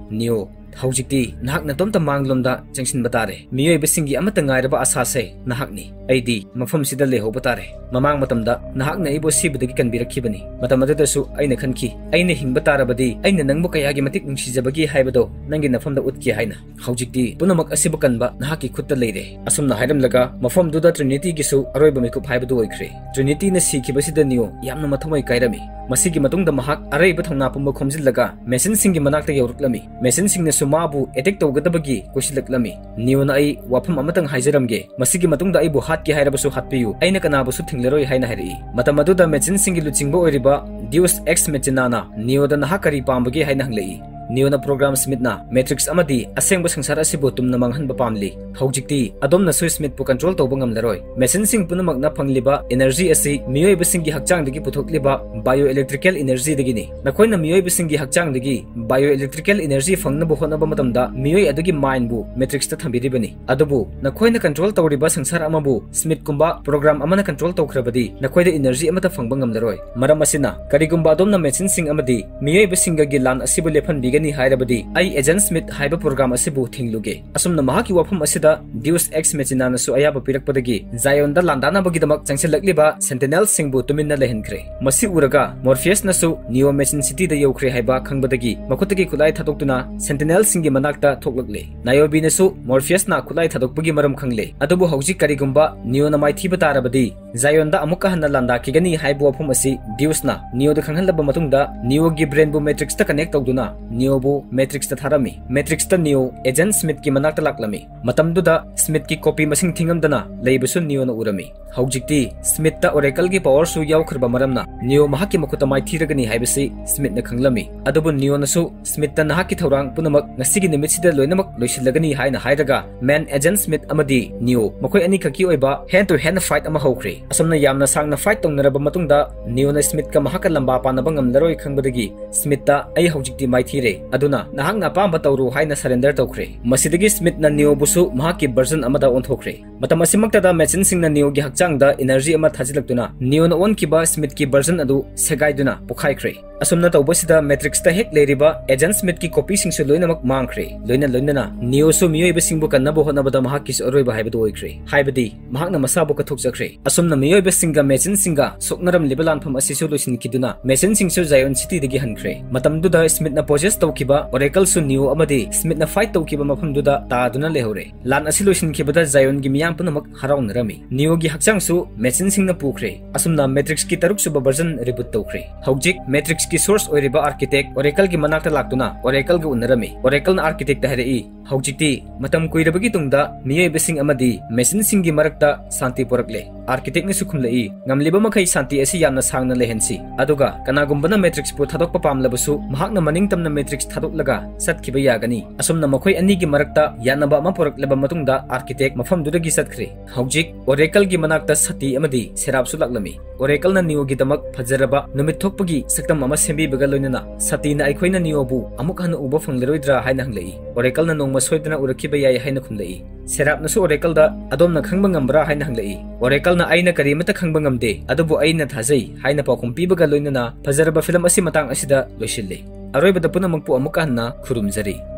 "ꯅꯤꯌꯣ, ꯍꯧꯖꯤꯛꯇꯤ ꯅꯍꯥꯛ ꯅꯇꯣꯝꯇ ꯃꯥꯡꯂꯣꯝꯗ ꯆꯪꯁꯤꯟꯕ ꯇꯥꯔꯦ꯫ ꯃꯤꯑꯣꯏꯕꯁꯤꯡꯒꯤ ꯑꯃꯠꯇ ꯉꯥꯏꯔꯕ ꯑꯁꯥꯁꯦ ꯅꯍꯥꯛꯅꯤ꯫ ꯑꯩꯗꯤ ꯃꯐꯝꯁꯤꯗ ꯂꯩꯍꯧꯕ ꯇꯥꯔꯦ꯫ ꯃꯃꯥꯡ ꯃꯇꯝꯗ ꯅꯍꯥꯛꯅ ꯑꯩꯕꯨ ꯑꯁꯤꯕꯗꯒꯤ ꯀꯟꯕꯤꯔꯛꯈꯤꯕꯅꯤ꯫ ꯃꯇꯝ ꯑꯗꯨꯗꯁꯨ ꯑꯩꯅ ꯈꯟꯈꯤ, ꯑꯩꯅ ꯍꯤꯡꯕ ꯇꯥꯔꯕꯗꯤ ꯑꯩꯅ ꯅꯪꯕꯨ ꯀꯌꯥꯒꯤ ꯃꯇꯤꯛ ꯅꯨꯡꯁꯤꯖꯕꯒꯦ ꯍꯥꯏꯕꯗꯣ ꯅꯪꯒꯤ ꯅꯐꯝꯗ ꯎꯠꯀꯦ ꯍꯥꯏꯅ꯫ ꯍꯧꯖꯤꯛꯇꯤ ꯄꯨꯝꯅꯃꯛ ꯑꯁꯤꯕꯨ ꯀꯟꯕ ꯅꯍꯥꯛꯀꯤ ꯈꯨꯠꯇ ꯂꯩꯔꯦ"꯫ ꯑꯁꯨꯝꯅ ꯍꯥꯏꯔꯝꯂꯒ ꯃꯐꯝꯗꯨꯗ ꯇ꯭ꯔꯤꯅꯤꯇꯤꯒꯤꯁꯨ ꯑꯔꯣꯏꯕ ꯃꯤꯀꯨꯞ ꯍꯥꯏꯕꯗꯨ ꯑꯣꯏꯈ꯭ꯔꯦ꯫ ꯇ꯭ꯔꯤꯅꯤꯇꯤꯅ ꯁꯤꯈꯤꯕꯁꯤꯗ ꯅꯤꯌꯣ ꯌꯥꯝꯅ ꯃꯊꯃꯣꯏ ꯀꯥꯏꯔꯝꯃꯤ꯫ ꯃꯁꯤꯒꯤ ꯃꯇꯨꯡꯗ ꯃꯍꯥꯛ ꯑꯔꯩꯕ ꯊꯧꯅꯥ ꯄꯨꯝꯕ ꯈꯣꯝꯖꯤꯜꯂꯒ ꯃꯦꯆꯤꯟꯁꯤꯡꯒꯤ ꯃꯅꯥꯛꯇ ꯌꯧꯔꯛꯂꯝꯃꯤ꯫ ꯃꯦꯆꯤꯟꯁꯤꯡꯅꯁꯨ ꯃꯥꯕꯨ ꯑꯦꯇꯦꯛ ꯇꯧꯒꯗꯕꯒꯤ ꯀꯣꯏꯁꯤꯜꯂꯛꯂꯝꯃꯤ꯫ ꯅꯤꯌꯣꯅ ꯑꯩ ꯋꯥꯐꯝ ꯑꯃꯇꯪ ꯍꯥꯏꯖꯔꯝꯒꯦ, ꯃꯁꯤꯒꯤ ꯃꯇꯨꯡꯗ ꯑꯩꯕꯨ ꯍꯥꯠꯀꯦ ꯍꯥꯏꯔꯕꯁꯨ ꯍꯥꯠꯄꯤꯌꯨ, ꯑꯩꯅ ꯀꯅꯥꯕꯨꯁꯨ ꯊꯤꯡꯂꯔꯣꯏ ꯍꯥꯏꯅ ꯍꯥꯏꯔꯛꯏ꯫ ꯃꯇꯝ ꯑꯗꯨꯗ ꯃꯦꯆꯤꯟꯁꯤꯡꯒꯤ ꯂꯨꯆꯤꯡꯕ ꯑꯣꯏꯔꯤꯕ ꯗ꯭ꯌꯨꯁ ꯑꯦꯛꯁ ꯃꯦꯆꯤꯅꯥꯅ ꯅꯤꯌꯣꯗ ꯅꯍꯥꯛ ꯀꯔꯤ ꯄꯥꯝꯕꯒꯦ ꯍꯥꯏꯅ ꯍꯪꯂꯛꯏ꯫ ꯅꯤꯌꯣꯅ ꯄ꯭ꯔꯣꯒ꯭ꯔꯥꯝ ꯁ꯭ꯃꯤꯠꯅ ꯃꯦꯇ꯭ꯔꯤꯛꯁ ꯑꯃꯗꯤ ꯑꯁꯦꯡꯕ ꯁꯪꯁꯥꯔ ꯑꯁꯤꯕꯨ ꯇꯨꯝꯅ ꯃꯥꯡꯍꯟꯕ ꯄꯥꯝꯂꯤ꯫ ꯍꯧꯖꯤꯛꯇꯤ ꯑꯗꯣꯝꯅꯁꯨ ꯁ꯭ꯃꯤꯠꯄꯨ ꯀꯟꯇ꯭ꯔꯣꯜ ꯇꯧꯕ ꯉꯝꯂꯔꯣꯏ꯫ ꯃꯦꯆꯤꯟꯁꯤꯡ ꯄꯨꯝꯅꯃꯛꯅ ꯐꯪꯂꯤꯕ ꯏꯅꯔꯖꯤ ꯑꯁꯤ ꯃꯤꯑꯣꯏꯕꯁꯤꯡꯒꯤ ꯍꯛꯆꯥꯡꯗꯒꯤ ꯄꯨꯊꯣꯛꯂꯤꯕ ꯕꯥꯏꯑꯣ ꯏꯂꯦꯛꯇ꯭ꯔꯤꯀꯦꯜ ꯏꯅꯔꯖꯤꯗꯒꯤꯅꯤ꯫ ꯅꯈꯣꯏꯅ ꯃꯤꯑꯣꯏꯕꯁꯤꯡꯒꯤ ꯍꯛꯆꯥꯡꯗꯒꯤ ꯕꯥꯏꯑꯣ ꯏꯂꯦꯛꯇ꯭ꯔꯤꯀꯦꯜ ꯏꯅꯔꯖꯤ ꯐꯪꯅꯕ ꯍꯣꯠꯅꯕ ꯃꯇꯝꯗ ꯃꯤꯑꯣꯏ ꯑꯗꯨꯒꯤ ꯃꯥꯏꯟꯕꯨ ꯃꯦꯇ꯭ꯔꯤꯛꯁꯇ ꯊꯝꯕꯤꯔꯤꯕꯅꯤ꯫ ꯑꯗꯨꯕꯨ ꯅꯈꯣꯏꯅ ꯀꯟꯇ꯭ꯔꯣꯜ ꯇꯧꯔꯤꯕ ꯁꯪꯁꯥꯔ ꯑꯃꯕꯨ ꯁ꯭ꯃꯤꯠꯀꯨꯝꯕ ꯄ꯭ꯔꯣꯒ꯭ꯔꯥꯝ ꯑꯃꯅ ꯀꯟꯇ꯭ꯔꯣꯜ ꯇꯧꯈ꯭ꯔꯕꯗꯤ ꯅꯈꯣꯏꯗ ꯏꯅꯔꯖꯤ ꯑꯃꯠꯇ ꯐꯪꯕ ꯉꯝꯂꯔꯣꯏ꯫ ꯃꯔꯝ ꯑꯁꯤꯅ, ꯀꯔꯤꯒꯨꯝꯕ ꯑꯗꯣꯝꯅ ꯃꯦꯆꯤꯟꯁꯤꯡ ꯑꯃꯗꯤ ꯃꯤꯑꯣꯏꯕꯁꯤꯡꯒꯒꯤ ꯂꯥꯟ ꯑꯁꯤꯕꯨ ꯂꯦꯞꯍꯟꯕꯤꯒꯅꯤ ꯍꯥꯏꯔꯕꯗꯤ, ꯑꯩ ꯑꯦꯖꯦꯟ ꯁ꯭ꯃꯤꯠ ꯍꯥꯏꯕ ꯄ꯭ꯔꯣꯒ꯭ꯔꯥꯝ ꯑꯁꯤꯕꯨ ꯊꯤꯡꯂꯨꯒꯦ꯫ ꯑꯁꯨꯝꯅ ꯃꯍꯥꯛꯀꯤ ꯋꯥꯐꯝ ꯑꯁꯤꯗ ꯗ꯭ꯌꯨꯁ ꯑꯦꯛꯁ ꯃꯦꯆꯤꯅꯥꯅꯁꯨ ꯑꯌꯥꯕ ꯄꯤꯔꯛꯄꯗꯒꯤ ꯖꯥꯏꯌꯣꯟꯗ ꯂꯥꯟꯗꯥꯅꯕꯒꯤꯗꯃꯛ ꯆꯪꯁꯤꯜꯂꯛꯂꯤꯕ ꯁꯦꯟꯇꯤꯅꯦꯜꯁꯤꯡꯕꯨ ꯇꯨꯃꯤꯟꯅ ꯂꯩꯍꯟꯈ꯭ꯔꯦ꯫ ꯃꯁꯤ ꯎꯔꯒ ꯃꯣꯔꯐꯤꯌꯁꯅꯁꯨ ꯅꯤꯌꯣ ꯃꯦꯆꯤꯟ ꯁꯤꯇꯤꯗ ꯌꯧꯈ꯭ꯔꯦ ꯍꯥꯏꯕ ꯈꯪꯕꯗꯒꯤ ꯃꯈꯨꯠꯇꯒꯤ ꯈꯨꯠꯂꯥꯏ ꯊꯥꯗꯣꯛꯇꯨꯅ ꯁꯦꯟꯇꯤꯅꯦꯜꯁꯤꯡꯒꯤ ꯃꯅꯥꯛꯇ ꯊꯣꯛꯂꯛꯂꯦ꯫ ꯅꯥꯏꯑꯣꯕꯤꯅꯁꯨ ꯃꯣꯔꯐꯤꯌꯁꯅ ꯈꯨꯠꯂꯥꯏ ꯊꯥꯗꯣꯛꯄꯒꯤ ꯃꯔꯝ ꯈꯪꯂꯦ꯫ ꯑꯗꯨꯕꯨ ꯍꯧꯖꯤꯛ ꯀꯔꯤꯒꯨꯝꯕ ꯅꯤꯌꯣꯅ ꯃꯥꯏꯊꯤꯕ ꯇꯥꯔꯕꯗꯤ, ꯖꯥꯏꯌꯣꯟꯗ ꯑꯃꯨꯛꯀ ꯍꯟꯅ ꯂꯥꯟꯗꯥꯈꯤꯒꯅꯤ ꯍꯥꯏꯕ ꯋꯥꯐꯝ ꯑꯁꯤ ꯗ꯭ꯌꯨꯁꯅ ꯅꯤꯌꯣꯗ ꯈꯪꯍꯜꯂꯕ ꯃꯇꯨꯡꯗ, ꯅꯤꯌꯣꯒꯤ ꯕ꯭ꯔꯦꯟꯕꯨ ꯃꯦꯇ꯭ꯔꯤꯛꯁꯇ ꯀꯅꯦꯛ ꯇꯧꯗꯨꯅ ꯅꯤꯌꯣꯕꯨ ꯃꯦꯇ꯭ꯔꯤꯛꯁꯇ ꯊꯥꯔꯝꯃꯤ꯫ ꯃꯦꯇ꯭ꯔꯤꯛꯁꯇ ꯅꯤꯌꯣ ꯑꯦꯖꯦꯟ ꯁ꯭ꯃꯤꯠꯀꯤ ꯃꯅꯥꯛꯇ ꯂꯥꯛꯂꯝꯃꯤ꯫ ꯃꯇꯝꯗꯨꯗ ꯁ꯭ꯃꯤꯠꯀꯤ ꯀꯣꯄꯤ ꯃꯁꯤꯡ ꯊꯤꯉꯝꯗꯅ ꯂꯩꯕꯁꯨ ꯅꯤꯌꯣꯅ ꯎꯔꯝꯃꯤ꯫ ꯍꯧꯖꯤꯛꯇꯤ ꯁ꯭ꯃꯤꯠꯇ ꯑꯣꯔꯦꯀꯜꯒꯤ ꯄꯋꯔꯁꯨ ꯌꯥꯎꯈ꯭ꯔꯕ ꯃꯔꯝꯅ ꯅꯤꯌꯣ ꯃꯍꯥꯛꯀꯤ ꯃꯈꯨꯠꯇ ꯃꯥꯏꯊꯤꯔꯒꯅꯤ ꯍꯥꯏꯕꯁꯤ ꯁ꯭ꯃꯤꯠꯅ ꯈꯪꯂꯝꯃꯤ꯫ ꯑꯗꯨꯕꯨ ꯅꯤꯌꯣꯅꯁꯨ ꯁ꯭ꯃꯤꯠꯇ "ꯅꯍꯥꯛꯀꯤ ꯊꯧꯔꯥꯡ ꯄꯨꯝꯅꯃꯛ ꯉꯁꯤꯒꯤ ꯅꯨꯃꯤꯠꯁꯤꯗ ꯂꯣꯏꯅꯃꯛ ꯂꯣꯏꯁꯤꯜꯂꯒꯅꯤ" ꯍꯥꯏꯅ ꯍꯥꯏꯔꯒ, ꯃꯦꯟ ꯑꯦꯖꯦꯟ ꯁ꯭ꯃꯤꯠ ꯑꯃꯗꯤ ꯅꯤꯌꯣ ꯃꯈꯣꯏ ꯑꯅꯤꯈꯛꯀꯤ ꯑꯣꯏꯕ hand to hand fight ꯑꯃ ꯍꯧꯈ꯭ꯔꯦ꯫ ꯑꯁꯨꯝꯅ ꯌꯥꯝꯅ ꯁꯥꯡꯅ ꯐꯥꯏꯠ ꯇꯧꯅꯔꯕ ꯃꯇꯨꯡꯗ, ꯅꯤꯌꯣꯅ ꯁ꯭ꯃꯤꯠꯀ ꯃꯍꯥꯛꯀ ꯂꯝꯕꯥ ꯄꯥꯅꯕ ꯉꯝꯂꯔꯣꯏ ꯈꯪꯕꯗꯒꯤ, ꯁ꯭ꯃꯤꯠꯇ "ꯑꯩ ꯍꯧꯖꯤꯛꯇꯤ ꯃꯥꯏꯊꯤꯔꯦ, ꯑꯗꯨꯅ ꯅꯍꯥꯛꯅ ꯑꯄꯥꯝꯕ ꯇꯧꯔꯨ" ꯍꯥꯏꯅ ꯁꯔꯦꯟꯗꯔ ꯇꯧꯈ꯭ꯔꯦ꯫ ꯃꯁꯤꯗꯒꯤ ꯁ꯭ꯃꯤꯠꯅ ꯅꯤꯌꯣꯕꯨꯁꯨ ꯃꯍꯥꯛꯀꯤ ꯚꯔꯖꯟ ꯑꯃꯗ ꯑꯣꯟꯊꯣꯛꯈ꯭ꯔꯦ꯫ ꯃꯇꯝ ꯑꯁꯤꯃꯛꯇꯗ ꯃꯦꯆꯤꯟꯁꯤꯡꯅ ꯅꯤꯌꯣꯒꯤ ꯍꯛꯆꯥꯡꯗ ꯏꯅꯔꯖꯤ ꯑꯃ ꯊꯥꯖꯤꯜꯂꯛꯇꯨꯅ, ꯅꯤꯌꯣꯅ ꯑꯣꯟꯈꯤꯕ ꯁ꯭ꯃꯤꯠꯀꯤ ꯚꯔꯖꯟ ꯑꯗꯨ ꯁꯦꯒꯥꯏꯗꯨꯅ ꯄꯣꯛꯈꯥꯏꯈ꯭ꯔꯦ꯫ ꯑꯁꯨꯝꯅ ꯇꯧꯕꯁꯤꯗ, ꯃꯦꯇ꯭ꯔꯤꯛꯁꯇ ꯍꯦꯛ ꯂꯩꯔꯤꯕ ꯑꯦꯖꯦꯟ ꯁ꯭ꯃꯤꯠꯀꯤ ꯀꯣꯄꯤꯁꯤꯡꯁꯨ ꯂꯣꯏꯅꯃꯛ ꯃꯥꯡꯈ꯭ꯔꯦ꯫ ꯂꯣꯏꯅ ꯂꯣꯏꯅꯅ ꯅꯤꯌꯣꯁꯨ ꯃꯤꯑꯣꯏꯕꯁꯤꯡꯕꯨ ꯀꯟꯅꯕ ꯍꯣꯠꯅꯕꯗ ꯃꯍꯥꯛꯀꯤꯁꯨ ꯑꯔꯣꯏꯕ ꯍꯥꯏꯕꯗꯨ ꯑꯣꯏꯈ꯭ꯔꯦ, ꯍꯥꯏꯕꯗꯤ ꯃꯍꯥꯛꯅ ꯃꯁꯥꯕꯨ ꯀꯠꯊꯣꯛꯆꯈ꯭ꯔꯦ꯫ ꯑꯁꯨꯝꯅ ꯃꯤꯑꯣꯏꯕꯁꯤꯡꯒ ꯃꯦꯆꯤꯟꯁꯤꯡꯒ ꯁꯣꯛꯅꯔꯝꯂꯤꯕ ꯂꯥꯟꯐꯝ ꯑꯁꯤꯁꯨ ꯂꯣꯏꯁꯤꯟꯈꯤꯗꯨꯅ, ꯃꯦꯆꯤꯟꯁꯤꯡꯁꯨ ꯖꯥꯏꯑꯣꯟ ꯁꯤꯇꯤꯗꯒꯤ ꯍꯟꯈ꯭ꯔꯦ꯫ ꯃꯇꯝꯗꯨꯗ ꯁ꯭ꯃꯤꯠꯅ ꯄꯣꯖꯦꯁ ꯇꯧꯈꯤꯕ ꯑꯣꯔꯦꯀꯜꯁꯨ ꯅꯤꯌꯣ ꯑꯃꯗꯤ ꯁ꯭ꯃꯤꯠꯅ ꯐꯥꯏꯠ ꯇꯧꯈꯤꯕ ꯃꯐꯝꯗꯨꯗ ꯇꯥꯗꯨꯅ ꯂꯩꯍꯧꯔꯦ꯫ ꯂꯥꯟ ꯑꯁꯤ ꯂꯣꯏꯁꯤꯟꯈꯤꯕꯗ ꯖꯥꯏꯑꯣꯟꯒꯤ ꯃꯤꯌꯥꯝ ꯄꯨꯝꯅꯃꯛ ꯍꯔꯥꯎꯅꯔꯝꯃꯤ꯫ ꯅꯤꯌꯣꯒꯤ ꯍꯛꯆꯥꯡꯁꯨ ꯃꯦꯆꯤꯟꯁꯤꯡꯅ ꯄꯨꯈ꯭ꯔꯦ꯫ ꯑꯁꯨꯝꯅ ꯃꯦꯇ꯭ꯔꯤꯛꯁꯀꯤ ꯇꯔꯨꯛꯁꯨꯕ ꯚꯔꯖꯟ ꯔꯤꯕꯨꯠ ꯇꯧꯈ꯭ꯔꯦ꯫ ꯍꯧꯖꯤꯛ ꯃꯦꯇ꯭ꯔꯤꯛꯁꯀꯤ ꯁꯣꯔꯁ ꯑꯣꯏꯔꯤꯕ ꯑꯥꯔꯀꯤꯇꯦꯛ ꯑꯣꯔꯦꯀꯜꯒꯤ ꯃꯅꯥꯛꯇ ꯂꯥꯛꯇꯨꯅ ꯑꯣꯔꯦꯀꯜꯒ ꯎꯅꯔꯝꯃꯤ꯫ ꯑꯣꯔꯦꯀꯜꯅ ꯑꯥꯔꯀꯤꯇꯦꯛꯇ ꯍꯥꯏꯔꯛꯏ, "ꯍꯧꯖꯤꯛꯇꯤ ꯃꯇꯝ ꯀꯨꯏꯔꯕꯒꯤ ꯇꯨꯡꯗ ꯃꯤꯑꯣꯏꯕꯁꯤꯡ ꯑꯃꯗꯤ ꯃꯦꯆꯤꯟꯁꯤꯡꯒꯤ ꯃꯔꯛꯇ ꯁꯥꯟꯇꯤ ꯄꯨꯔꯛꯂꯦ꯫" ꯑꯥꯔꯀꯤꯇꯦꯛꯅꯁꯨ ꯈꯨꯝꯂꯛꯏ, "ꯉꯝꯂꯤꯕ ꯃꯈꯩ ꯁꯥꯟꯇꯤ ꯑꯁꯤ ꯌꯥꯝꯅ ꯁꯥꯡꯅ ꯂꯩꯍꯟꯁꯤ, ꯑꯗꯨꯒ ꯀꯅꯥꯒꯨꯝꯕꯅ ꯃꯦꯇ꯭ꯔꯤꯛꯁꯄꯨ ꯊꯥꯗꯣꯛꯄ ꯄꯥꯝꯂꯕꯁꯨ, ꯃꯍꯥꯛꯅ ꯃꯅꯤꯡ ꯇꯝꯅ ꯃꯦꯇ꯭ꯔꯤꯛꯁ ꯊꯥꯗꯣꯛꯂꯒ ꯆꯠꯈꯤꯕ ꯌꯥꯒꯅꯤ꯫" ꯑꯁꯨꯝꯅ ꯃꯈꯣꯏ ꯑꯅꯤꯒꯤ ꯃꯔꯛꯇ ꯌꯥꯅꯕ ꯑꯃ ꯄꯨꯔꯛꯂꯕ ꯃꯇꯨꯡꯗ, ꯑꯥꯔꯀꯤꯇꯦꯛ ꯃꯐꯝꯗꯨꯗꯒꯤ ꯆꯠꯈ꯭ꯔꯦ꯫ ꯍꯧꯖꯤꯛ ꯑꯣꯔꯦꯀꯜꯒꯤ ꯃꯅꯥꯛꯇ ꯁꯇꯤ ꯑꯃꯗꯤ ꯁꯦꯔꯥꯞꯁꯨ ꯂꯥꯛꯂꯝꯃꯤ꯫ ꯑꯣꯔꯦꯀꯜꯅ ꯅꯤꯌꯣꯒꯤꯗꯃꯛ ꯐꯖꯔꯕ ꯅꯨꯃꯤꯠ ꯊꯣꯛꯄꯒꯤ ꯁꯛꯇꯝ ꯑꯃ ꯁꯦꯝꯕꯤꯕꯒ ꯂꯣꯏꯅꯅ, ꯁꯇꯤꯅ "ꯑꯩꯈꯣꯏꯅ ꯅꯤꯌꯣꯕꯨ ꯑꯃꯨꯛ ꯍꯟꯅ ꯎꯕ ꯐꯪꯂꯔꯣꯏꯗ꯭ꯔꯥ?" ꯍꯥꯏꯅ ꯍꯪꯂꯛꯏ꯫ ꯑꯣꯔꯦꯀꯜꯅ "ꯅꯣꯡꯃ ꯁꯣꯏꯗꯅ ꯎꯔꯛꯈꯤꯕ ꯌꯥꯏ" ꯍꯥꯏꯅ ꯈꯨꯝꯂꯛꯏ꯫ ꯁꯦꯔꯥꯞꯅꯁꯨ ꯑꯣꯔꯦꯀꯜꯗ "ꯑꯗꯣꯝꯅ ꯈꯪꯕ ꯉꯝꯕ꯭ꯔꯥ?" ꯍꯥꯏꯅ ꯍꯪꯂꯛꯏ꯫ ꯑꯣꯔꯦꯀꯜꯅ "ꯑꯩꯅ ꯀꯔꯤꯃꯠꯇ ꯈꯪꯕ ꯉꯝꯗꯦ, ꯑꯗꯨꯕꯨ ꯑꯩꯅ ꯊꯥꯖꯩ" ꯍꯥꯏꯅ ꯄꯥꯎꯈꯨꯝ ꯄꯤꯕꯒ ꯂꯣꯏꯅꯅ, ꯐꯖꯔꯕ ꯐꯤꯂꯝ ꯑꯁꯤ ꯃꯇꯥꯡ ꯑꯁꯤꯗ ꯂꯣꯏꯁꯤꯜꯂꯤ꯫ ꯑꯔꯣꯏꯕꯗ ꯄꯨꯝꯅꯃꯛꯄꯨ ꯑꯃꯨꯛꯀ ꯍꯟꯅ ꯈꯨꯔꯨꯝꯖꯔꯤ꯫